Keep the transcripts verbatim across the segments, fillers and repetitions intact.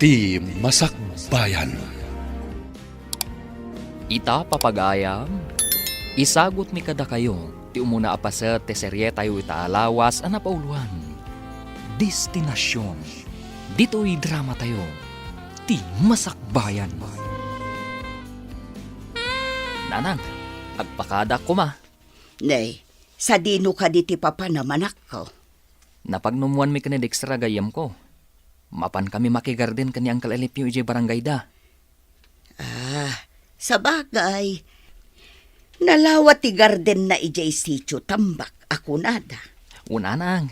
Ti Masakbayan. Ita, papagayam, isagutmi kadakayo ti umuna a paset ti serietayo ita a lawas a napauloan, Destinacion. Ditoy dramatayo, Ti Masakbayan. Nanang, agpakadak koma. Nay, sadino kadi ti papanam, anakko? Napagnumoanmi ken ni Dexter a gayyemko. Mapankami makigarden ken ni Uncle Alipio idiay barangayda. Ah, sabagay. Nalawa ti gardenna idiay sitio Tambak a kunada. Wen, nanang.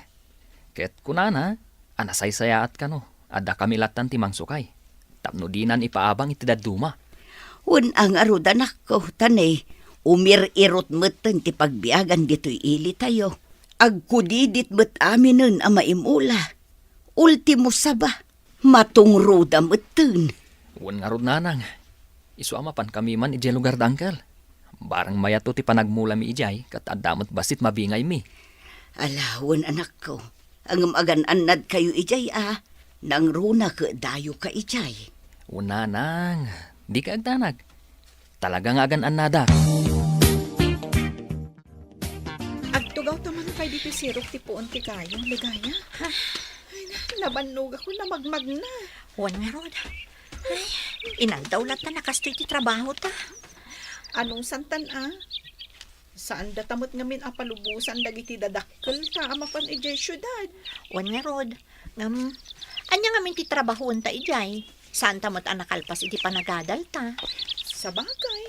Ket kunana a nasaysayaat kano a dakami lattan ti mangsukay tapno dinan ipaabang iti dadduma. Wen a ngarud, anakko, ta ne, umir-irot metten ti pagbiagan ditoy ilitayo. Agkudidit met aminen a maimula. Ultimo saba, matungroda metten. Wen ngarud, nanang. Isu a mapankami man idiay lugar da Uncle. Barang mayatto ti panagmulami idiay, ket adda met bassit mabingaymi. Ala, wen, anakko. Ngem agan-annadkayo idiay a, nangruna ket dayoka idiay. Wen, nanang, dika agdanag. Talaga nga agan-annadak. Agtugaw ta man pay ditoy sirok ti puon ti kayo, Ligaya. Ay, nabannogak, namagmagna. Wen ngarud. Ay, inaldaw latta a kastoy ti trabaho ta. Anong santan, a? Saan data met ngamin a palubosan dagiti dadakkel ta a mapan idiay siudad. Wen ngarud. Ngem, ania ngamin ti trabahoen ta idiay? Saan ta met a nakalpas iti panagadal ta. Sabagay.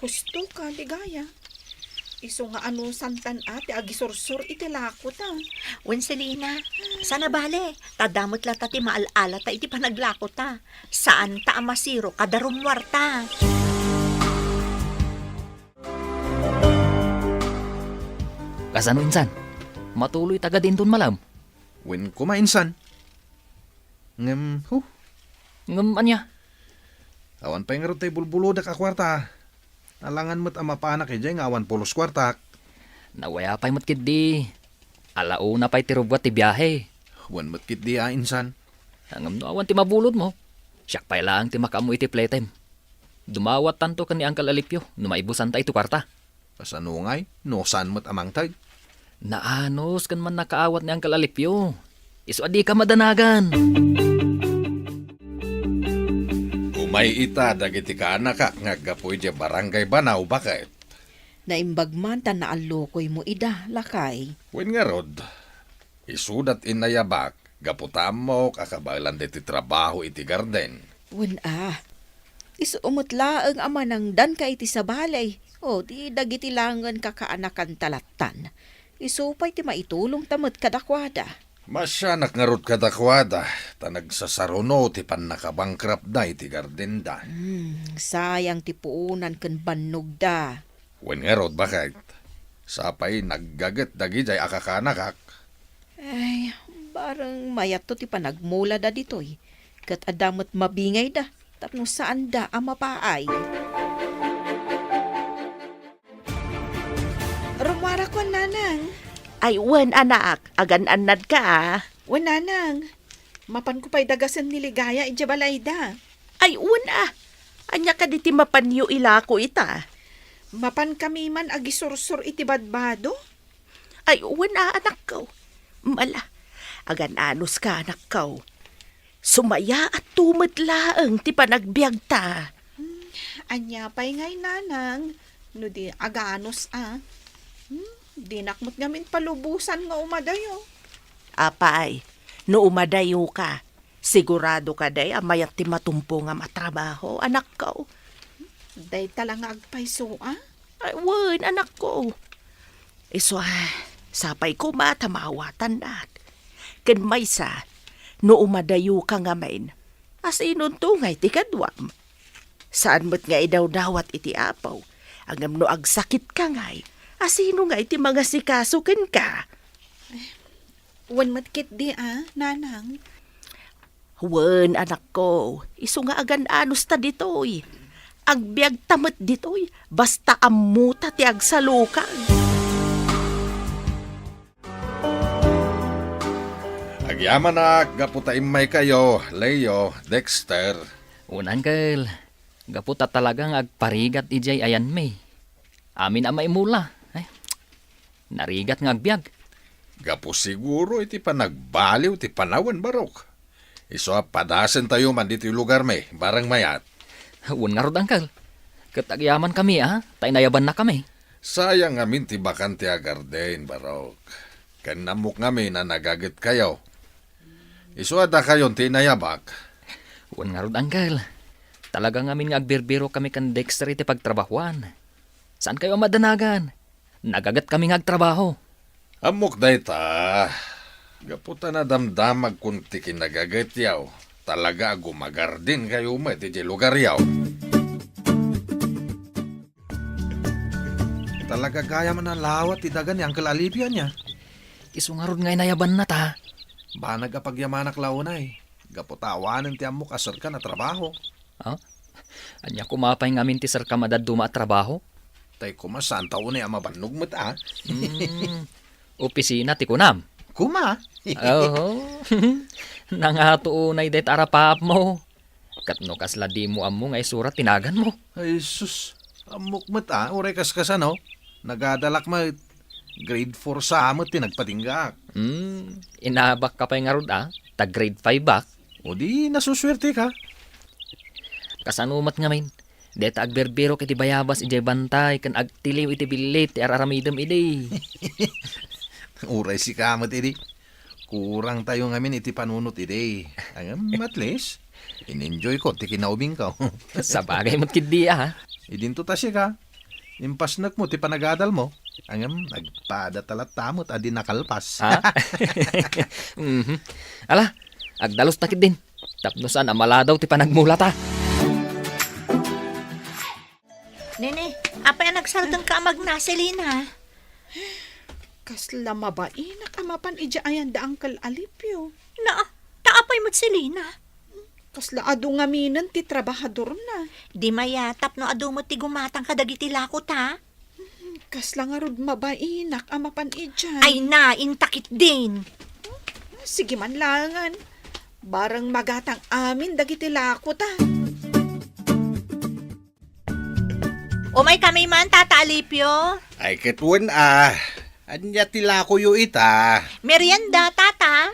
Husto ka, Ligaya. Isu nga ano santan a ti agisursur iti lako ta. Wen, Selina, sana bale, ta adda met latta ti maal-ala ta iti panaglako ta. Saan ta a masiro kada rummuar ta. Kasano insan? Matuloy ta gad inton malem? Wen koma insan. Ngem, huh. Ngem ania? Awan pay ngarud tay bulbulodek a kuarta. Alangan met a mapanak idiay nga awan pulos kuartak. Nawayaw pay met ketdi. Ala una pay ti rubbuat ti biahe. Wen met ketdi a insan. Ngem no awan ti mabulodmo, siak pay laeng ti makaammo iti pletem. Dumawattanto ken ni Uncle Alipio no maibusanta iti kuarta. Kasano ngay no saan met a mangted? Naanus ken mannakaawat ni Uncle Alipio. Isu a dika madanagan. Umay ita dagiti kaanakak nga aggapu idiay Barangay Banao, baket. Naimbag man ta naallokoymo ida, lakay. Wen ngarud, isudat inayabak gapu ta ammok a kabaelan daytoy trabaho iti garden. Wen a, isu met laeng a manangdanka iti sabali, o di dagiti laengen kakaanakanta lattan. Isu pay ti maitulongta met kadakuada. Masianak ngarud kadakuada, ta nagsasaruno ti pannakabangkrapda iti gardenda. Hmm, sayang ti puonan ken bannogda. Wen ngarud, baket, sapay naggaget dagidiay a kakaanakak. Ay, bareng mayatto ti panagmulada ditoy, ket adda met mabingayda tapno saanda a mapaay. Rummuarakon, nanang. Ay, wen, anak, agan-annadka, a. Wen, nanang. Mapanko pay dagasen ni Ligaya idiay balayda. Ay, wen a. Ania kadi ti mapanyo ilako ita? Mapankami man agisursur iti badbado. Ay, wen a, anakko. Mala, agan-anuska, anakko. Sumayaatto met laeng ti panagbiagta. Hmm, ania pay ngay, nanang, no di aganus a? Hmm, dinak met ngamin palubosan nga umadayo. Apay, no umadayoka, sigurado kadi a mayat ti matumpo nga matrabaho, anakko? Dayta la nga agpayso a? Ay, wen, anakko. Isu a, sapay koma ta maawatannak. Ken maysa, no umadayoka ngamin, asinonto ngay ti kaduam? Saan met nga idawdawat iti Apo, ngem no agsakitka ngay, asino ngay ti mangasikaso kenka? Wen met ketdi a, nanang. Wen, anakko, isu nga agan-anusta ditoy. Agbiagta met ditoy, basta ammota ti agsalukag. Yamanak gapu ta immaykayo, Leo, Dexter. Wen, Uncle. Gapu ta talaga nga agparigat idiay ayanmi. Amin a maimula. Ay, narigat nga agbiag. Gapu siguro iti panagbaliw ti panawen, Barok. Isu a padasentayo man ditoy lugarmi, barang mayat. Wen ngarud, Uncle. Ket agyamankami, a, ta inayabannakami. Sayang ngamin ti bakante a garden, Barok. Ken ammok ngamin a nagagetkayo. Isu a dakayon ti inayabak. Wen ngarud, Uncle. Talaga ngamin nga agbirbirokami ken Dexter iti pagtrabahoan. Saankayo a madanagan. Nagagetkami nga agtrabaho. Ammok dayta. Gapu ta nadamdamagkon ti kinagagetyo, talaga a gumagardenkayo met iti lugaryo. Talaga gayam a nalawa ti daga ni Uncle Alipio, ania? Isu ngarud nga inayabanna ta. Banag a pagyamanak la unay, gapu ta awanen ti ammok a serkan a trabaho. Ha? Ania koma pay ngamin ti serkam a dadduma a trabaho? Tay koma, saanta unay a mabannog met a. Hmm, opisina ti kunam? Koma. Oho. Nangato unay dayta a rapaapmo. Ket no kasla dimo ammo nga isura ti naganmo. Ay, sus. Ammok met a, uray kaskasano. Nagadalak met. Grade four sa met ti nagpatinggak. Hmm, inabak ka pay ngarud a, ta grade five-ak. O di, nasusuerteka. Kasano met ngamin? Dayta agbirbirok iti bayabas idiay bantay ken agtiliw iti billit ti ar-aramidem idi. Uray sika met idi. Kurangtayo ngamin iti panunot idi. Ngem, at least, in-enjoyko ti kinaubingko. Sabagay met ketdi a. Idinto ta sika. Impasnekmo ti panagadalmo. Ngem, agpadata latta met a di nakalpas. Ha? Mhm. Ala, agdalusta ketdin. Tapno saan a maladaw ti panagmulata. Nene, apay a nagsardenka a magna, Selina? Kasla mabainak a mapan idiay ayan da Uncle Alipio. Na, ta apay met, Selina? Kasla adu ngaminen ti trabahadorna. Di maya, tapno adu met ti gumatang kadagiti lako ta. Kasla ngarud mabainak a mapan idiay. Ay na, inta ketdin. Sige man laengen. Barang magatang amin dagiti lako ta. Umaykami man, Tata Alipio. Ay, ket wen a. Ania ti lakoyo ita? Merienda, Tata.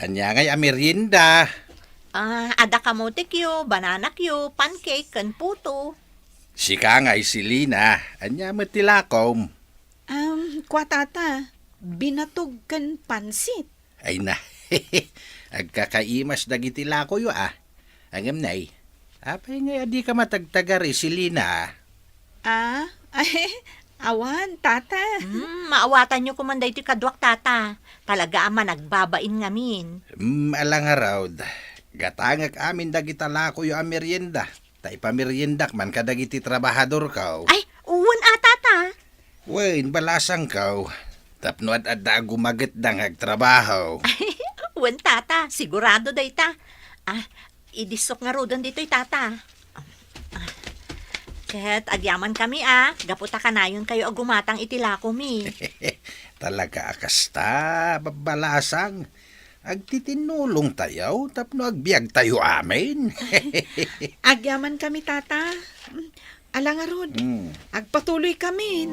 Ania ngay a merienda? Ah, adda kamotekyo, bananakyo, pancake, ken puto. Sika ngay, Selina, ania met ti lakom? Um, kua, Tata, binatog ken pansit. Ay na, agkakaimas dagiti lakoyo a. Ngem nay, apay ngay a dika matagtagari, Selina? Ah, ay, awan, Tata. Hmm, maawatanyo koman daytoy kaduak, Tata. Talaga a managbabain ngamin. Hmm, ala ngarud. Gatangek amin dagita lakoyo a merienda. Ta ipameriendak man kadagiti trabahadorko. Ay, wen a, Tata. Wen, balasangko. Tapno ad-adda a gumagetda nga agtrabaho. Wen, Tata, sigurado dayta. Ah, idissok ngaruden ditoy, Tata. Ah, ket agyamankami a, gapu ta kanayonkayo a gumatang iti lakomi. Talaga a kasta, babbalasang. Agtitinnulongtayo tapno agbiagtayo amin. Agyamankami, Tata. Ala ngarud, hmm, agpatuloykamin.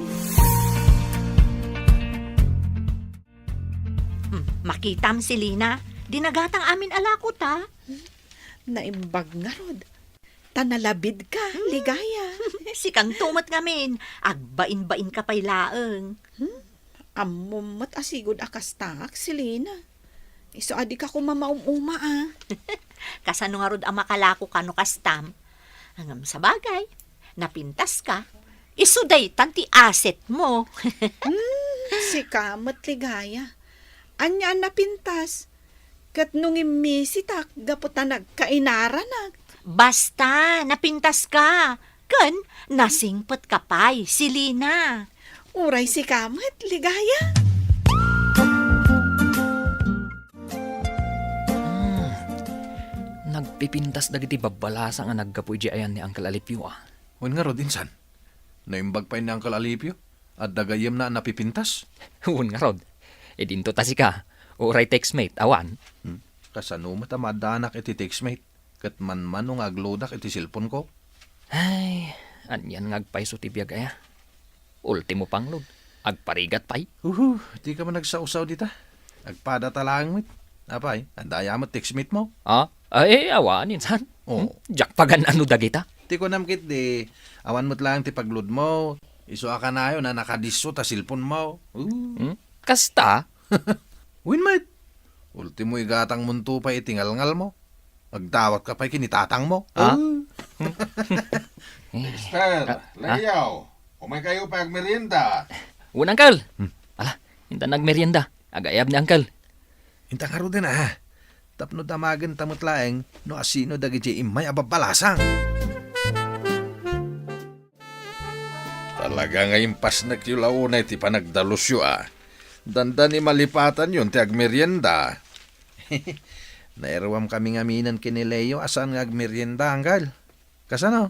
Hmm, makitam, Selina. Di nagatang amin a lako ta. Naimbag ngarud. Ta nalabidka, hmm, Ligaya. Sikanto met ngamin, agbainbainka pay laeng. Hmm? Ammom met a sigud a kastaak, Selina. Isu a dika koma maum-uma a. Kasano ngarud a makalakoka no kastam? Ngem sabagay, napintaska. Isu daytan ti assetmo. Hmm, sika met, Ligaya. Ania a napintas? Ket no ngimmisitak gapu ta nagkainaranak. Basta, napintaska. Ken nasingpetka pay, Selina. Uray sika met, Ligaya. Hmm. Nagpipintas dagiti babbalasang a naggapu idiay ayan ni Uncle Alipio a. Wen ngarud, insan? Naimbag pay ni Uncle Alipio? Adda gayyemna a napipintas? Wen ngarud. Idinto ta sika, Uray textmate, awan. Hmm? Kasano met a maaddanak iti textmate? Ket manmano nga agloadak iti cellphone-ko? Ay, anian nga agpayso ti biag aya. Ultimo pangload. Agparigat pay. Uhu, dika man agsawsaw dita. Agpadata laeng met. Apay, adda aya met textmate-mo? Ah? Ay, awan, insan. Oh. Hmm? Diak pagan-ano dagita. Ti kunam ketdi, awan met laeng ti pagload-mo. Isu a kanayon a nakadisso ta cellphone-mo. Uh. Hmm? Kasta? Wen met. Ultimo igatangmonto pay iti ngalngalmo. Agdawatka pay ken ni tatangmo. Ah? Uh. Dexter, ah, ah? Leo, umaykayo pay agmerienda. Wen, Uncle. Hmm. Ala, intan agmerienda. Agayab ni Uncle. Inta ngaruden, a. Tapno damagenta met laeng no asino dagiti immay a babbalasang. Talaga nga impasnekyo la unay ti panagdalusyo, a. Dandani malipatanyon ti agmerienda. Nairuam kami ngamin ken ni Leo a saan nga agmerienda, Uncle. Kasano?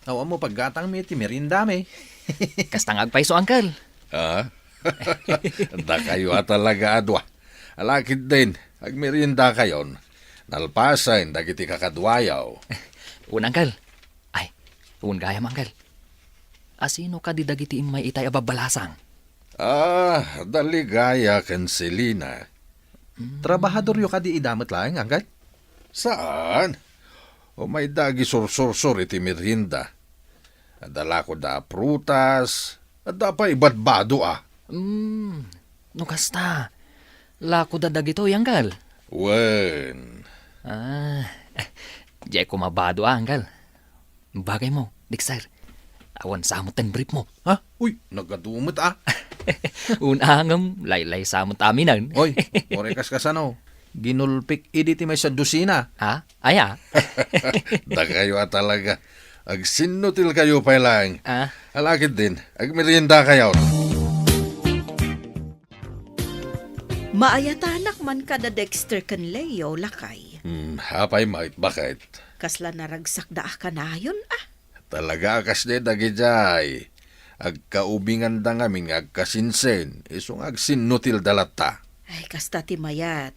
Awan mo paggatangmi ti meriendami. Kasta nga agpayso, Uncle. Ah? Dakayo a talaga a dua. Ala ketdin, agmeriendakayon. Nalpasen dagiti kakaduayo. Wen, Uncle. Ay, wen gayam, Uncle. Asino kadi dagiti immay itay a babbalasang? Ah, da Ligaya ken Selina. Mm. Trabahadoryo kadi ida met laeng, Uncle? Saan? Umayda agisursursor iti merienda. Adda lakoda a prutas, adda pay badbado, a. Mm, no kasta, lakoda dagitoy, Uncle? Wen. Ah, diay koma bado, a, Uncle. Bagaymo, Dexter. Awan sa met ten briefmo. Ha? Uy, nagadu met, a. Wen, ngem laylaysa met aminen. Oy, uray kaskasano. Ginulpik idi ti maysa dosina. Ha? Aya? Dakayo a talaga. Agsinnutilkayo pay laeng. Ah? Ala ketdin, agmeriendakayon. Maayatanak man kada Dexter ken Leo, lakay. Hmm, apay met, baket? Kasla naragsakda a kanayon, a. Talaga a kasdi dagidiay. Agkaubinganda ngamin nga agkasinsin, isu nga agsinnutilda latta. Ay, kasta ti mayat.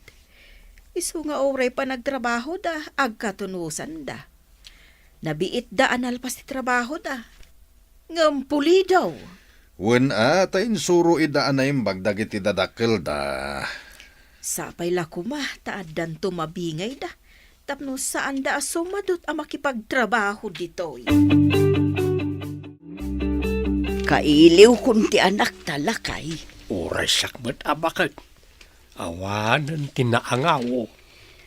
Isu nga uray panagtrabahoda, agkatunusanda. Nabiitda a nalpas ti trabahoda. Ngem pulido. Wen a, ta insuro ida a naimbag dagiti dadakkelda. Sapay la koma ta addanto mabingayda tapno saanda a sumadut a makipagtrabaho ditoy. Kailiwkon ti anakta, lakay. Uray siak met a baket. Awanen ti naangaw.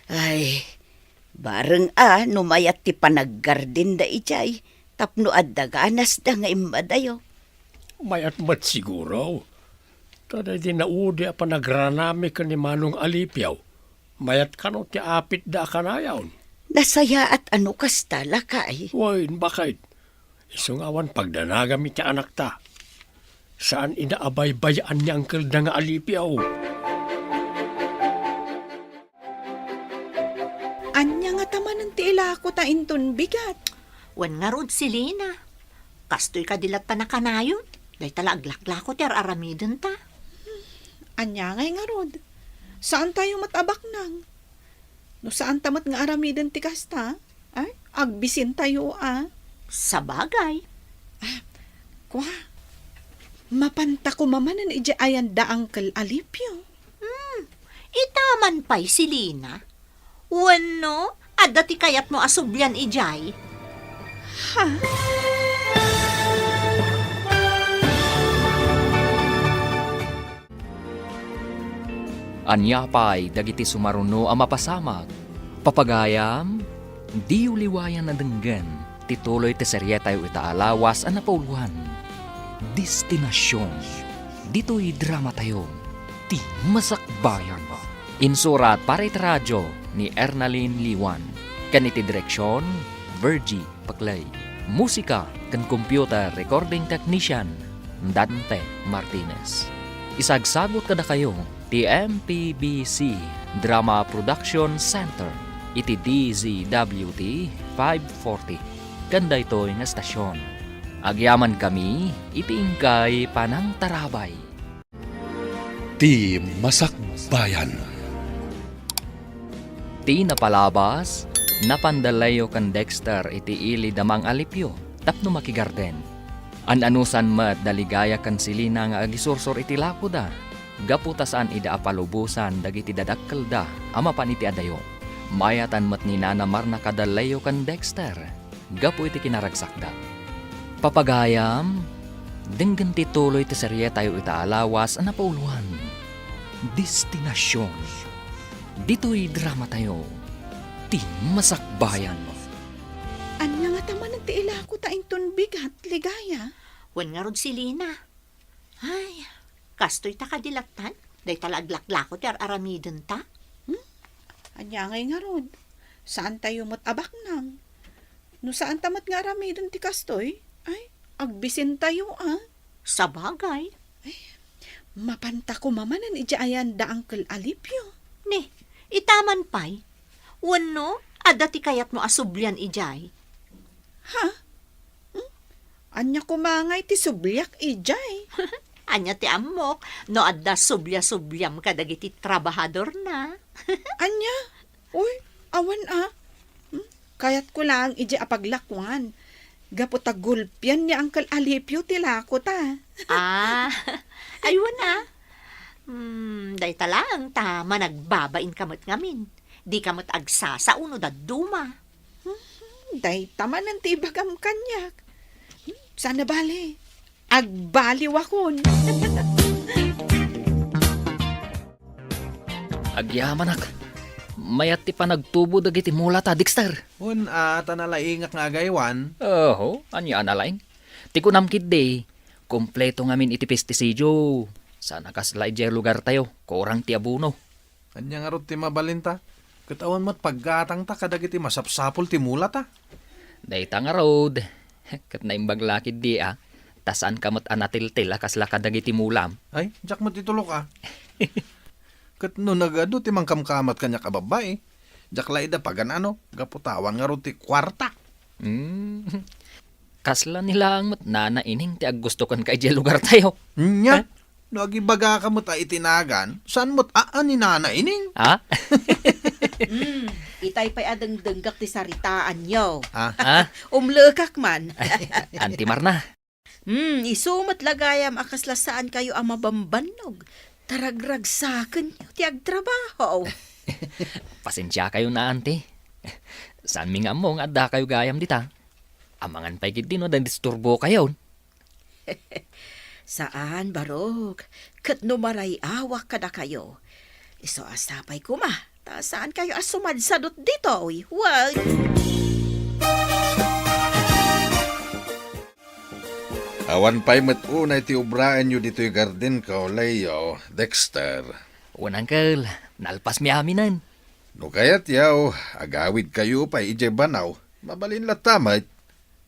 Ay, bareng a no mayat ti panaggardinda idiay tapno adda ganasda nga immadayo. Mayat met siguro. Ta daydi naudi a panagrarammi ken ni Manong Alipio, mayat kano ti apitda a kanayon. Nasayaat a no kasta, lakay. Wen, baket. Isu nga awan pagdanagam iti anakta. Saan ida a baybay-an ni angkelda nga Alipio. Ania ngata manen ti ilako ta inton bigat? Wen ngarud, Selina. Kastoy kadi latta a kanayon. Dayta la aglaklako ti ar-aramidenta. Ania ngay ngarud? Saantayo met a baknang. No saanta met nga aramiden ti kasta, ay, agbisintayo a. Sabagay. Ah, kua, mapanta koma manen idiay ayan da Uncle Alipio. Hmm, ita man pay, Selina. Wenno, adda ti kayatmo a sublian idiay? Ha? Ania pay dagiti sumaruno a mapasamak? Papagayam, diyo liwayan a denggen ti tuloy ti serietayo ita a lawas a napauluan, Destinacion. Ditoy dramatayo, ti Masakbayan. Insurat para iti radio ni Ernalyn Liwan, ken iti direksion, Virgie Paclay. Musika ken computer recording technician, Dante Martinez. Isagsagut kadakayo ti M P B C Drama Production Center iti D Z W T five forty ken daytoy nga estasion. Agyamankami iti inkay panangtarabay. T Ti Masakbayan. Ti napalabas, napan da Leo ken Dexter iti ili da Mang Alipio tapno makigarden. An-anusan met da Ligaya ken Selina nga agisursor iti lakoda, gapu ta saan ida a palubosan dagiti dadakkelda a mapan iti adayo. Mayatan met ni Nana Marna kada Leo ken Dexter gapu iti kinaragsakda. Papagayam, denggen ti tuloy ti serietayo ita a lawas a napauloan, Destinacion. Ditoy dramatayo, Ti Masakbayan. Ania ngata manen ti ilakota inton bigat, Ligaya? Wen ngarud, Selina. Ay, kastoy ta kadi lattan? Dayta la aglaklako ti ar-aramidenta? Hmm? Ania ngay ngarud? Saantayo met a baknang. No saanta met nga aramiden ti kastoy, ay, agbisintayo, a. Sabagay. Ay, mapanta koma manen idiay ayan da Uncle Alipio. Ni, ita man pay. Wenno, adda ti kayatmo a sublian idiay? Ha? Hmm? Ania koma ngay ti subliak idiay? Ania ti ammok no adda sublia-subliam kadagiti trabahadorna? Ania? Uy, awan a. Hmm? Kayatko laeng idiay a paglakuan. Gapu ta gulpian ni Uncle Alipio ti lakota. Ah, aywan a. Hmm, dayta laeng ta managbabain ka met ngamin. Di ka met agsasao no dadduma. Hmm, dayta manen ti ibagam kaniak. Hmm, saan a bale. Agbaliwakon. Agyamanak. Mayat ti panagtubo dagiti mulata, Dexter. Wen a, ta nalaingak nga agaywan. Oho, ania a nalaing? Ti kunam ketdi, kompleto ngamin iti pestisidio. Saan a kasla idiay lugartayo, kurang ti abono. Ania ngarud ti mabalinta? Ket awan met paggatangta kadagiti masapsapul ti mulata. Dayta ngarud, ket naimbag la ketdi a, ta saanka met a natiltil a kasla kadagiti mulam. Ay, diak met itulok a. Ket no nagadu ti mangkamkamat kaniak a babbai, diak la ida pagan-ano, gapu ta awan ngarud ti kuarta. Hmm. Kasla ni laeng met Nana Ining ti aggusto kenka idiay lugartayo. Nia? Eh? No agibagaka met a iti nagan, saan met a, a ni Nana Ining? Ha? Hmm, itay pay a dengdenggak ti saritaanyo. Ha? Ha? Umleekak man. Anti Marna. Hmm, isu met la gayam a kasla saankayo a mabambannog. Taragragsakenyo ti agtrabaho. Pasensiakayon a, Anti. Saanmi nga ammo nga addakayo gayam dita. Amangan pay ketdi no nadisturbokayon. Saan, Barok. Ket no maray-awak kadakayo, isu a sapay koma, ta saankayo a sumadsadot ditoy. Wen. Awan pay met unay ti obraenyo ditoy gardenko, Leo, Dexter. Wen, Uncle. Nalpasmi aminen. No kayatyo, agawidkayo pay idiay banaw. Mabalin latta met.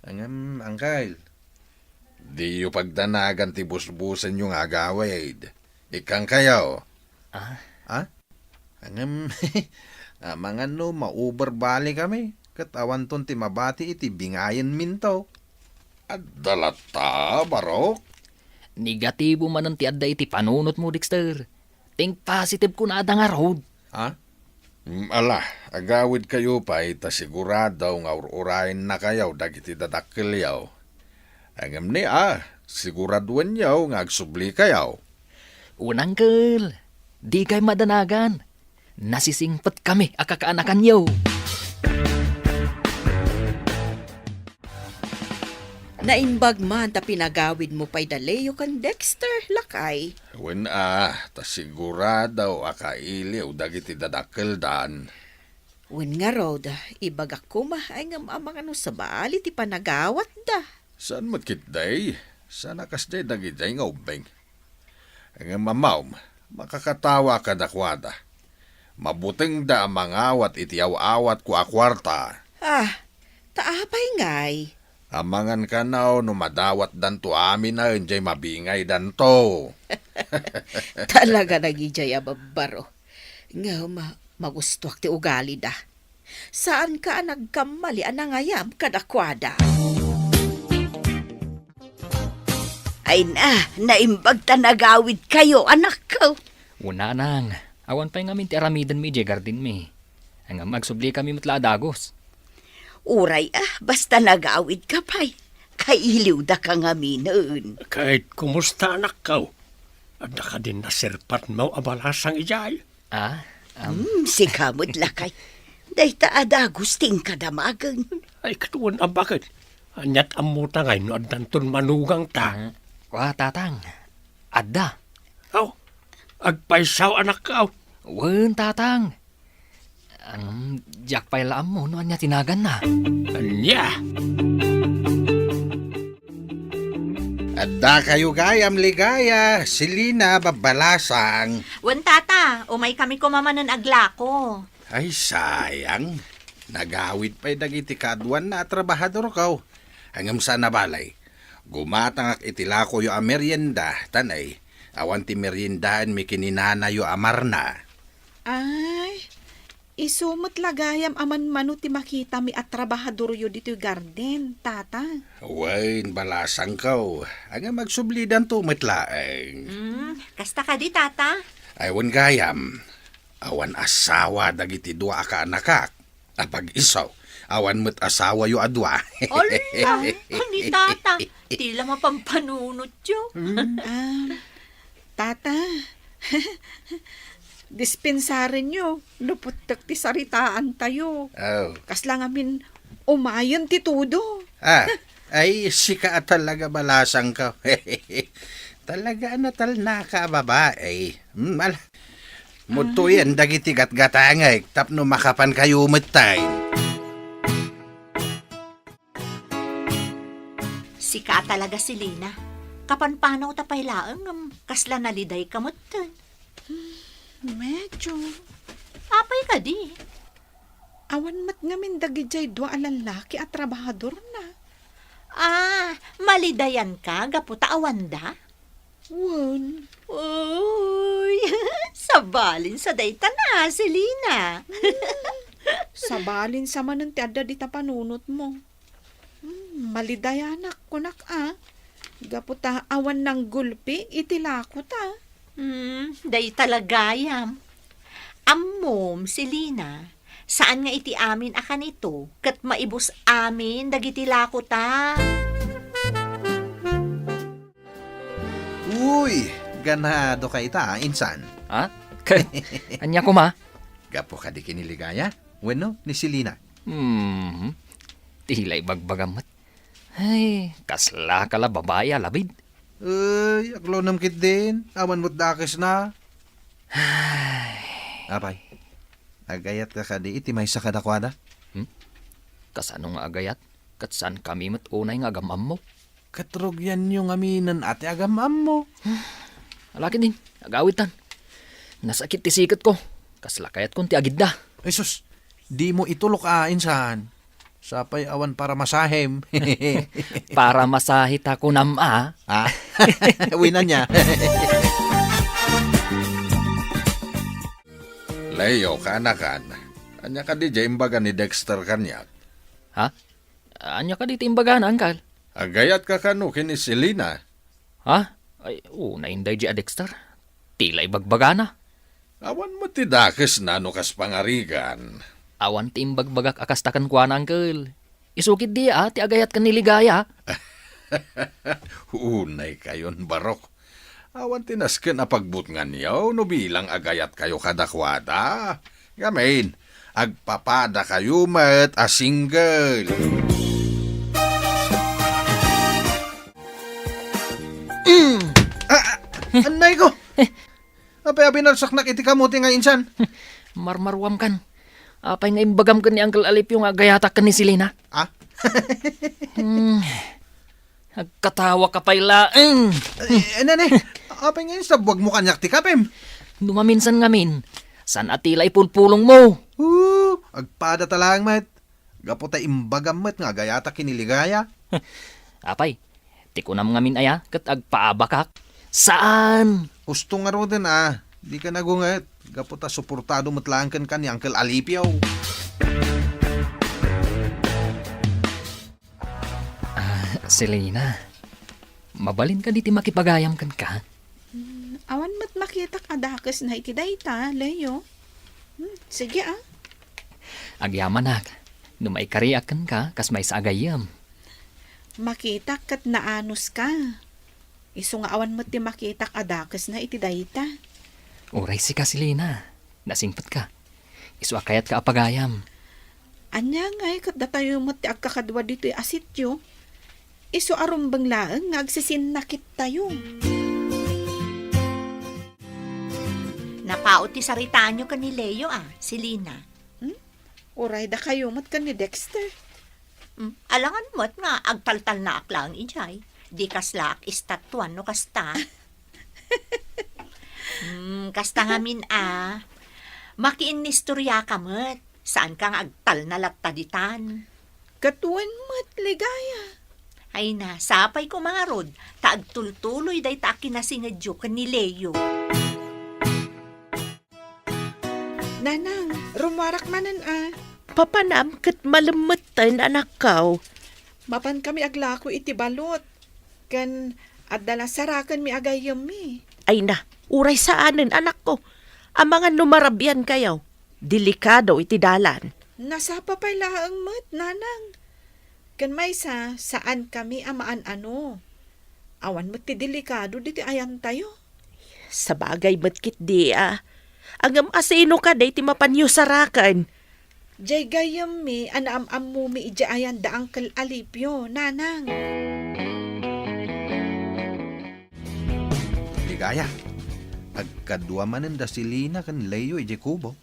Ngem, Uncle, diyo pagdanagan ti busbusenyo nga agawid. Ikkankayo. Ah? Ha? Ngem, amangan no ma-over bali kami, ket awanton ti mabati iti bingayenminto. Adda latta, Barok? Negatibo manen ti adda iti panunotmo, Dexter. Think positive kunada ngarud. Ha? Mm, ala, agawidkayo pay ta sigurado nga ur-urayennakayo dagiti dadakkelyo. Ngem ni a, siguraduenyo nga agsublikayo. Wen, Uncle, dikay madanagan. Nasisingpetkami a kakaanakanyo. Naimbag man ta pinagawidmo pay da Leo ken Dexter, lakay. Wen a, ta sigurado a kailiw dagiti dadakkeldan. Wen ngarud, ibagak koma, ay ngem amangan no sabali ti panagawatda. Saan met ketdi? Saan a kasdiay dagidiay nga ubbing? Ngem ammom, makakatawa kadakuada. Mabutengda a mangawat iti aw-awatko a kuarta. Ah, ta apay ngay? Amangan kano no madawatdanto aminen jay mabingaydanto. Talaga nagidiay a babbaro. Ngem magustoak ti ugalida. Saanka a nagkammali a nangayab kadakuada. Ay na, naimbag ta nagawidkayo, anakko. O nanang, awan pay ngamin ti aramidenmi idiay gardenmi. Ngem agsublikami met la a dagus. Uray a, basta nagawidka pay. Kailiwdaka ngaminen. Ket kumusta, anakko? Adda kadin naserpatmo a balasang idiay? Ah, am. Hmm, sika met lakay. Dayta a dagus ti inka damagen. Ay, ket wen a baket. Aniat ammota ngay no addanton manugangta? Ah, wa, tatang. Adda. Aw, agpaysaw, anakko. Wen, tatang. Ang diak pay la ammo no ania ti naganna. Ania? Adda kayo gayam, Ligaya, Selina, Babbalasang. Wen, tata, umay kami koma manen aglako. Ay, sayang. Nagawid pay dagiti kaaduanna a trabahadorko. Ngem saan a balay. Gumatangak iti lakoyo a merienda, tan ay, awan ti meriendaenmi ken ni nanayo a Marna. Ay, isu met la gayam a manmano ti makitami a trabahadoryo ditoy garden, tata. Wen, balasangko. Ngem agsublidanto met laeng. Mm, kasta kadi, tata? Ay, wen gayam. Awan asawa dagiti dua a kaanakak. Apag-iso, awan met asawayo a dua. Ala, ni tata, ti la mapampanunotyo. Mm. Ah, tata, dispensarenyo, no puttek ti saritaantayo. Oh. Kasla ngamin umayen ti tudo. Ah, ay, sika a talaga balasangko. Talaga a natalnaka a babai. Mm, ala. Mudtoyen dagiti gatgatangek tapno makapankayo metten. Sika a talaga, Selina. Kapanpanawta pay laeng ngem kasla nalidayka metten. Medyo. Apay kadi? Awan met ngamin dagidiay dua a lallaki a trabahadorna. Ah, malidayanka gapu ta awanda? Wen. Uy, sabalinsa dayta na, Selina. Hmm, sabalinsa manen ti adda dita panunotmo. Hmm, malidayanak, kunak a. Gapu ta awan nanggulpi iti lakota. Hmm, dayta la gayam. Ammom, Selina, saan nga iti amin a kanito ket maibus amin dagiti lakota. Uy, ganado ka ita, insan. Ha? Ket ania koma? Gapu kadi ken ni Ligaya? Wenno ni Selina? Hmm. Ti la ibagbagam met. Ay, kasla ka la babai a labid. Ay, aglunem ketdin. Awan met dakesna. Ay. Apay, agayatka kadi iti maysa kadakuada? Hmm? Kasano nga agayat? Ket saankami met unay nga agam-ammo. Ket rugianyo ngaminen a ti agam-ammo. Ala ketdin, agawidtan. Nasakit ti siketko. Kasla kayatkon ti agidda. Ay sus, dimo itulok a, insan. Sapay awan paramasahem. Paramasahe ta kunam a. Ah? Wen ania? Leo, kaanakan, ania kadi diay imbaga ni Dexter kaniak? Ha? Ania kadi ti imbagana, Uncle? Agayatka kano ken ni Selina? Ha? Ay, unay daydiay a Dexter. Ti la ibagbagana. Awan met ti dakesna no kas pangarigan. Awan ti imbagbagak a kasta kenkuana, Uncle. Isu ketdi a ti agayat ken ni Ligaya. Unaykayon, barok. Awan ti nasken a pagbutnganyo no bilang agayatkayo kadakuada. Ngamin, agpapadakayo met a single. Mm. Ah, ah, annay ko! Apay a binarsaknak iti kamote nga insan? Marmaruamkan. Apay nga imbagam ken ni Uncle Alipio nga agayatak ken ni Selina? Ah? Hmm. Agkatawa ka pay laeng. Eh, nene, apay nga insabwagmo kaniak ti kapem? No maminsan ngamin, saan a ti la ipulpulongmo? Oo, agpada ta laeng met. Gapu ta imbagam met nga agayatak ken ni Ligaya. Apay, ti kunam ngamin aya ket agpaabakak? Saan! Husto ngaruden a, dika nagunget. Gapu ta suportado met laeng kenka ni Uncle Alipio. Ah, Selina, mabalin kadi ti makipagayam kenka? Awan met makitak a dakesna iti dayta, Leo. Hmm, sige, ah. Agyamanak, no maikariak kenka, kas maysa a gayyem. Makitak ket naanuska. Isu nga awan met ti makitak a dakesna iti dayta. Uray sika, Selina. Nasingpetka. Isu a kayatka a pagayam. Ania ngay ket datayo met ti agkakadua ditoy a sitio? Isu a rumbeng laeng nga agsisinnakittayo. Napao ti saritaanyo ken ni Leo, a, Selina. Hmm? Uray dakayo met ken ni Dexter. Hmm, alangan met nga agtaltalnaak laeng idiay. Di kaslaak istatuan no kasta. Hmm, kasta ngamin a. Makiinnistoriaka met. Saanka nga agtalna latta ditan. Ket wen met, Ligaya. Ay na, sapay koma ngarud, ta agtultuloy dayta a kinasingedyo ken ni Leo. Nanang, rummuarak manen a. Papanam ket malemmetten, anakko. Mapankami aglako iti balot. Ken adda la sarakenmi a gayyemmi. Ay na, uray saanen, anakko. Amangan no marabiankayo. Delikado iti dalan. Nasapa pay laeng met, Nanang. Ken maysa, saankami a maan-ano. Awan met ti delikado ditoy ayantayo. Sabagay met ketdi a. Ngem asino kadi ti mapanyo saraken? Diay gayyemmi a naam-ammomi idiay ayan da Uncle Alipio, Nanang. Ligaya, agkadua manen da Selina ken Leo idiay kubo.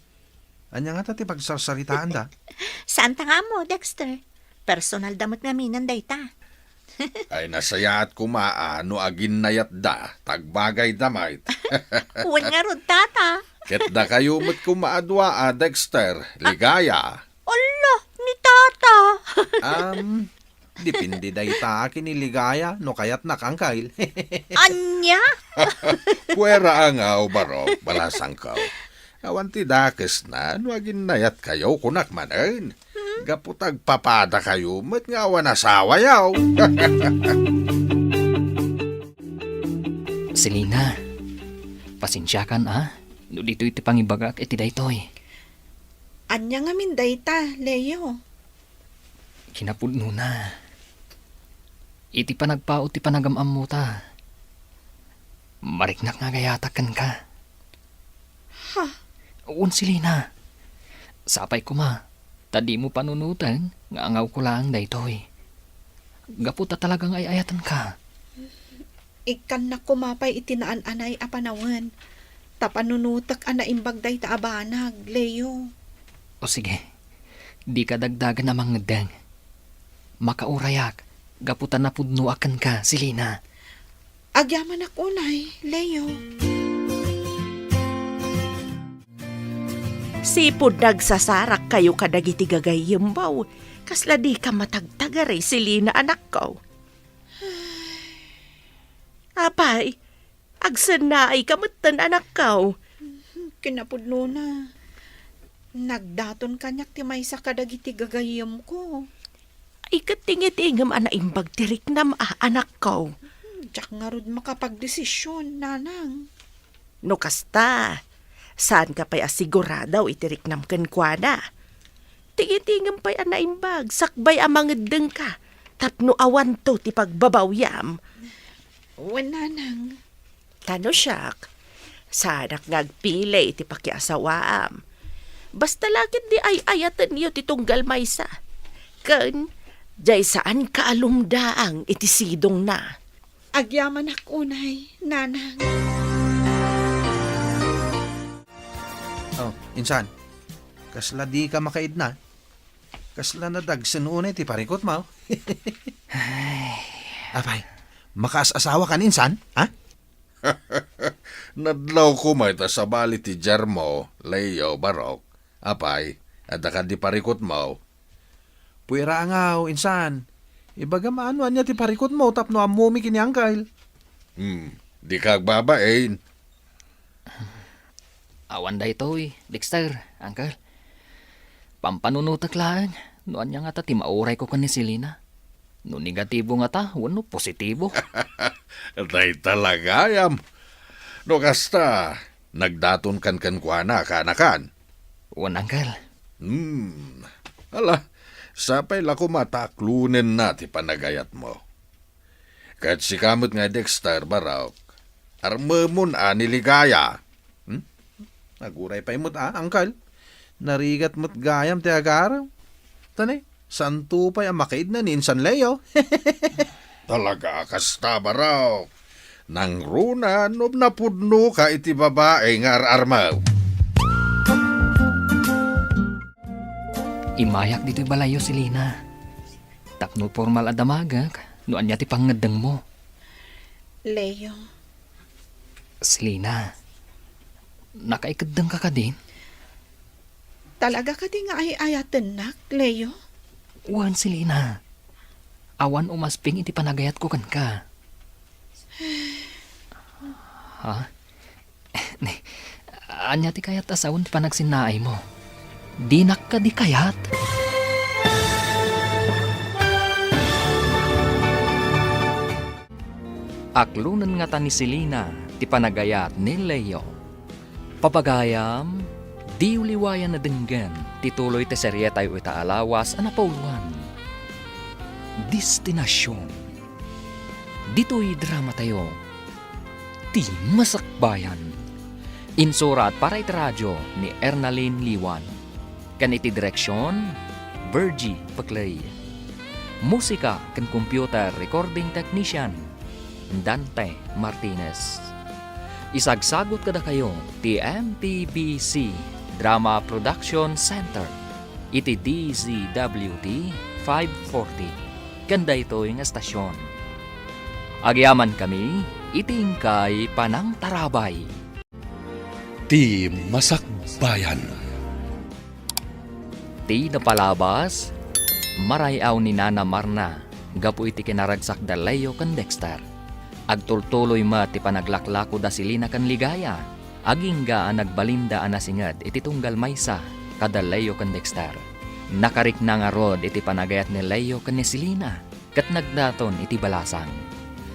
Ania ngata ti pagsarsaritaanda? Saanta nga ammo, Dexter. Personalda met ngaminen dayta. Ay, nasayaat koma a no aginnayatda, ta agbagayda met. Wen ngarud, Tata. Ket dakayo met koma a dua a Dexter, Ligaya. Ala, ni Tata. Um, depende dayta ken ni Ligaya no kayatnak, Uncle. Ania? Puera a nga, o Barok, balasangko. Awan ti dakesna no aginnayatkayo, kunak manen. Hmm? Gapu ta agpapadakayo met nga awan asawayo. Selina, pasensiakan a, no ditoy ti pangibagak iti daytoy. Ania ngamin dayta, Leo? Kinapudnona, iti panagpao ti panagam-ammota, mariknak nga agayatak kenka. Ha? Wen, Selina. Sapay koma, ta dimo panunoten nga angawko laeng daytoy. Gapu ta talaga nga ay-ayatenka. Ikkannak koma pay iti naan-anay a panawen, ta panunotek a naimbag dayta a banag, Leo. O sige, dika dagdagen a mangeddeng. Makaurayak gapu ta napudnoak kenka, Selina. Agyamanak unay, Leo. Sipud nagsasarakkayo kadagiti gagayyemmo, kasla dika matagtagari, Selina, anakko. Apay, agsennaayka metten, anakko. Kinapudnona, nagdaton kaniak ti maysa kadagiti gagayyemko. Ay, ket tingitingem a naimbag ti riknam a, anakko. Diak ngarud makapagdesisyon, Nanang. No kasta, saanka pay a sigurado iti riknam kenkuana. Tingitingem pay a naimbag, sakbay a mangeddengka, tapno awanto ti pagbabawyam. Wen, Nanang. Ta no siak, saanak nga agpili iti pakiasawaam. Basta la ketdi ay-ayatenyo ti tunggal maysa. Ken, diay saanka a lumdaang iti sidongna. Agyamanak unay, Nanang. Oh, insan. Kasla dika makaidna? Kasla nadagsen unay ti parikutmo? Ay. Apay, makaas-asawakan insan, ha? Nadlaw koma ita sabali ti Jermo, Leo, Barok. Apay, adda kadi parikutmo? Puera a ngaw, insan. Ibagam a no ania ti parikutmo tapno ammomi ken ni Uncle. Hmm, dika agbabain. Awan daytoy, Dexter, Uncle. Pampanunotek laeng no ania ngata ti maurayko ken ni Selina. No negatibo ngata wenno positibo. Dayta la gayam. No kasta, nagdatonkan kenkuana, kaanakan? Wen, Uncle. Hmm. Ala, sapay la koma ta aklonenna ti panagayatmo. Ket sika met nga Dexter, Barok, armemon a ni Ligaya. Hmm? Aguray pay met a, Uncle. Narigat met gayam ti agarem. Tani, santo pay a makaidna ni insan Leo. Talaga a kasta, Barok. Nangruna no napudnoka iti babai nga ar-armew. Immayak ditoy balayyo, Selina. Tapno pormal a damagek no ania ti pangngeddengmo. Leo. Selina, nakaikeddengka kadin? Talaga kadi nga ay-ayatennak, Leo? Wen, Selina. Awan umasping iti panagayatko kenka. Ha? Ania ti kayat a sawen ti panagsinnaaymo? Dinak kadi kayat? Aklonen ngata ni Selina ti panagayat ni Leo. Papagayam, diyo liwayan a denggen ti tuloy ti serietayo ita a lawas a napauluan. Destinasion. Ditoy dramatayo, Ti Masakbayan. Insurat para iti radio ni Ernalyn Liwan. Ken iti direksion, Virgie Peclay. Musika ken computer recording technician, Dante Martinez. Isagsagut kadakayo ti M P B C Drama Production Center iti D Z W T five forty ken daytoy nga estasion. Agyamankami iti inkay panangtarabay. Ti Masakbayan. Ti napalabas, maray-aw ni Nana Marna gapu iti kinaragsak da Leo ken Dexter. Agtultuloy met ti panaglaklako da Selina ken Ligaya, agingga a nagbalinda a nasinget iti tunggal maysa kada Leo ken Dexter. Nakarikna ngarud iti panagayat ni Leo ken ni Selina ket nagdaton iti balasang.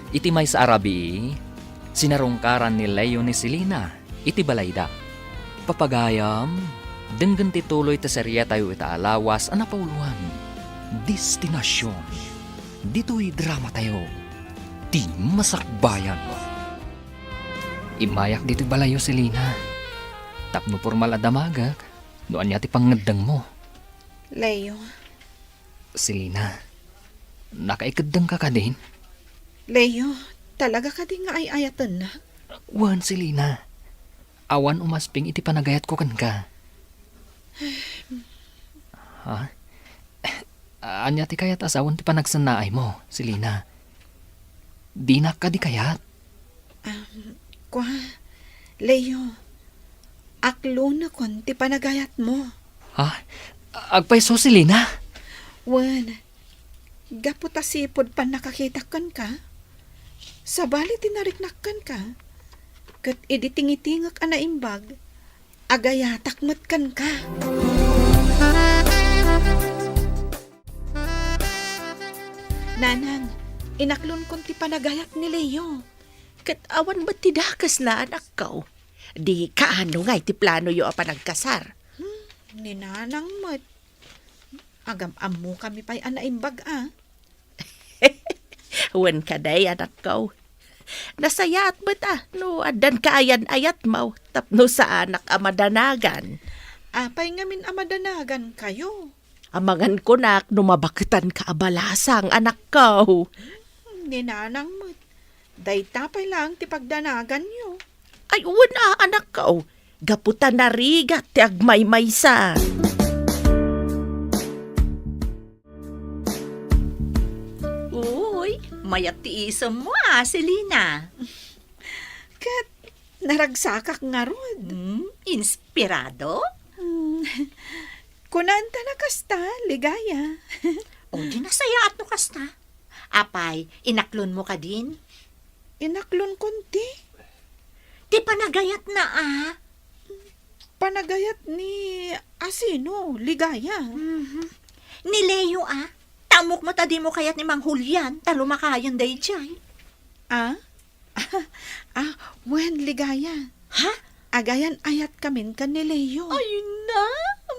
Iti maysa a rabii, sinarungkaran ni Leo ni Selina iti balayda. Papagayam, denggen ti tuloy ti serietayo ita a lawas a napauluan. Destinasion. Ditoy dramatayo, Ti Masakbayan. Immayak ditoy balayyo, Selina. Tapno pormal a damagek, no ania ti pangngeddengmo. Leo. Selina, nakaikeddengka kadin? Leo, talaga kadi nga ay-ayatennak? Wen, Selina. Awan umasping iti panagayatko kenka. Ha? Ania ti kayat a sawen ti panagsennaaymo, Selina? Dinak kadi kayat? Um, kua, Leo, aklonekon ti panagayatmo. Ha? Agpayso, Selina? Wen, gapu ta sipud pannakakitak kenka, sabali ti nariknak kenka, ket idi tingitingek a naimbag, agayatak met kenka. Nanang, inaklonkon ti panagayat ni Leo. Ket awan met ti dakesna, anakko. Di kaano ngay ti planoyo a panagkasar? Hmm, ni Nanang met. Agam-ammokami pay a naimbag a. Wen kadi, anakko. Nasayaat met a no addanka ayan-ayatmo tapno saanak a madanagan. Apay ngamin a madanagankayo? Amangan kunak no mabaketanka a balasang, anakko. Hmm, ni Nanang met. Dayta pay laeng ti pagdanaganyo. Ay, wen a, anakko. Gapu ta narigat ti agmaymaysa. Uy, mayat ti isemmo a, Selina. Ket naragsakak ngarud. Hmm, inspirado? Hmm. Kunanta na kasta, Ligaya. O, di nasayaat no kasta. Apay, inaklonmo kadin? Inaklonkon ti? Ti panagayatna a. Panagayat ni asino, Ligaya? Mhm. Ni Leo a. Ta ammok met a dimo kayat ni Mang Julian ta lumakayen daydiay. A? Ah, wen, Ligaya. Ha? Agayan-ayatkamin ken ni Leo. Ay na,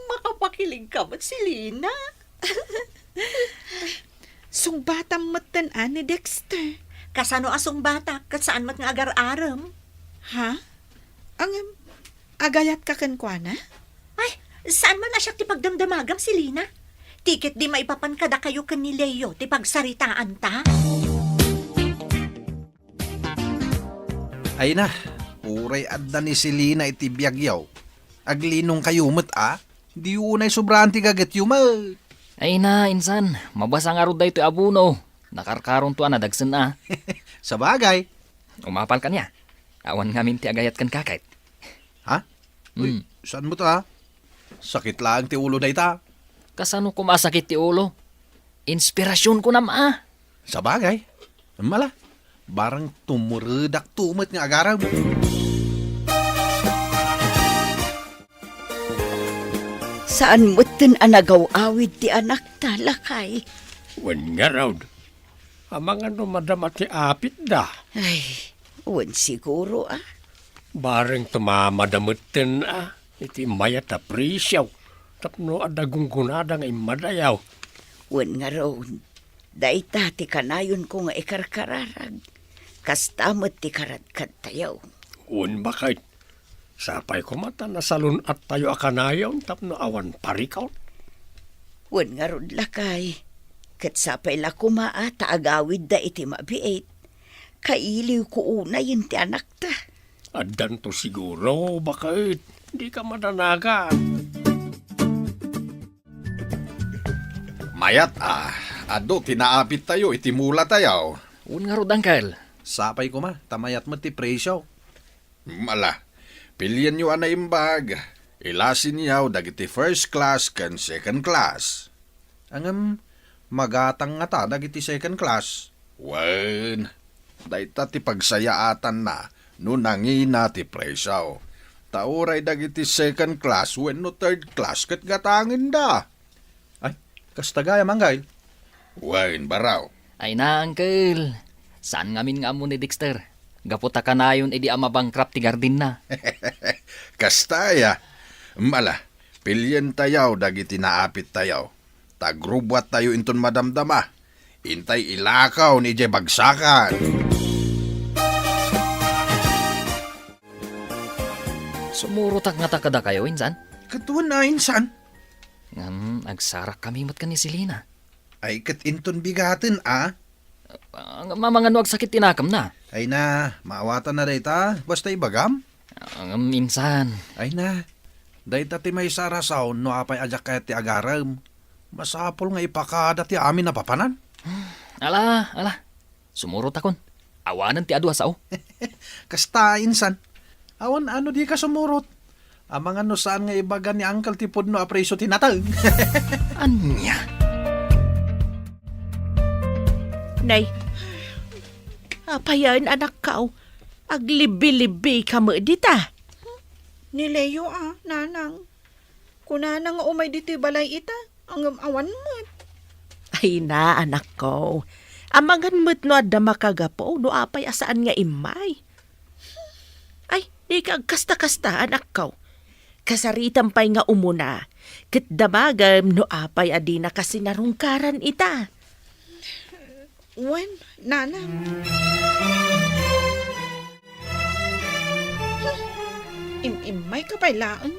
makapakilig ka met, Selina. Sungbatam metten a ni Dexter. Kasano a sungbatak? Ket saan met nga agar-arem? Ha? Ngem, agayatka kenkuana? Ay, saan man a siak ti pagdamdamagam, Selina? Ti ketdi maipapan kadakayo ken ni Leo ti pagsaritaanta? Ay na, uray adda ni Selina iti biagyo. Aglinongkayo met a, di unay sobraan ti gagetyo met. Ay na, insan, mabasa ngarud daytoy a buno. Nakarkaronto a nadagsen a. Sabagay. Umapal kaniak. Awan ngamin ti agayat kenka ket. Ha? Uy, hmm. Saan met a? Sakit laeng ti ulo dayta. Kasano koma a sakit ti ulo? Inspirasionko koma a. Sabagay. Mala, barang tumuredakto met nga agarem. Saan metten a nagaw-awid ti anakta, lakay? Wen ngarud. Amangan no madama ti apitda. Ay, wen siguro, a. Bareng tumamada metten, a, iti mayat a presio tapno adda gunggonada nga immadayaw. Wen ngarud, dayta ti kanayonko nga ikarkararag. Kasta met ti karadkadtayo. Wen, baket. Sapay koma ta nasalun-attayo a kanayon tapno awan parikut. Wen ngarud, lakay, ket sapay la koma a ta agawidda iti mabiit. Kailiwko unayen ti anakta. Addanto siguro, baket. Dika madanagan. Mayat a, adu ti naapittayo iti mulatayo. Wen ngarud, uncle. Sapay koma, ta mayat met ti presio. Mala, pilienyo a naimbag. Ilasinyo dagiti first class ken second class. Ngem, magatang ngata dagiti second class? Wen, dayta ti pagsayaatanna no nangina ti presio. Ta uray dagiti second class wenno third class ket gatangenda. Ay, kasta gayam, Anggail? Wen, baro. Ay na, uncle. Saan ngamin nga ammo ni Dexter? Gapu ta kanayon idi a mabankrupt ti gardenna. Kasta aya. Mala, pilientayo dagiti naapittayo. Ta agrubuattayo inton madamdama. Intay ilakaw ni idiay bagsakan. Sumurotak ngata kadakayo, insan? Ket wen a, insan. Ngem, agsarakkami met ken ni Selina. Ay, ket inton bigaten a? Ah, amangan no agsakit ti nakemna. Ay na, maawatanna dayta, basta ibagam. Ah, ngem, insan. Ay na, dayta ti maysa a rason no apay a diak kayat ti agarem. Masapul nga ipakada ti amin a papanan. Ala, ala. Sumurotakon. Awanen ti adu a sao. Kasta, insan. Awan a no dika sumurot. Amangan no saan nga ibaga ni Uncle ti pudno a presio ti nateng. Ania? Nay, apayen, anakko? Aglibbi-libbika met dita. Ni Leo a, nanang. Kunana nga umay ditoy balay ita, ngem awan met. Ay na, anakko. Amangan met no adda makagapu no apay a saan nga immay. Ay, dika agkasta-kasta, anakko. Kasaritam pay nga umuna, ket damagem no apay a dinaka sinarungkaran ita. Wen, nanang. Im-immayka pay laeng.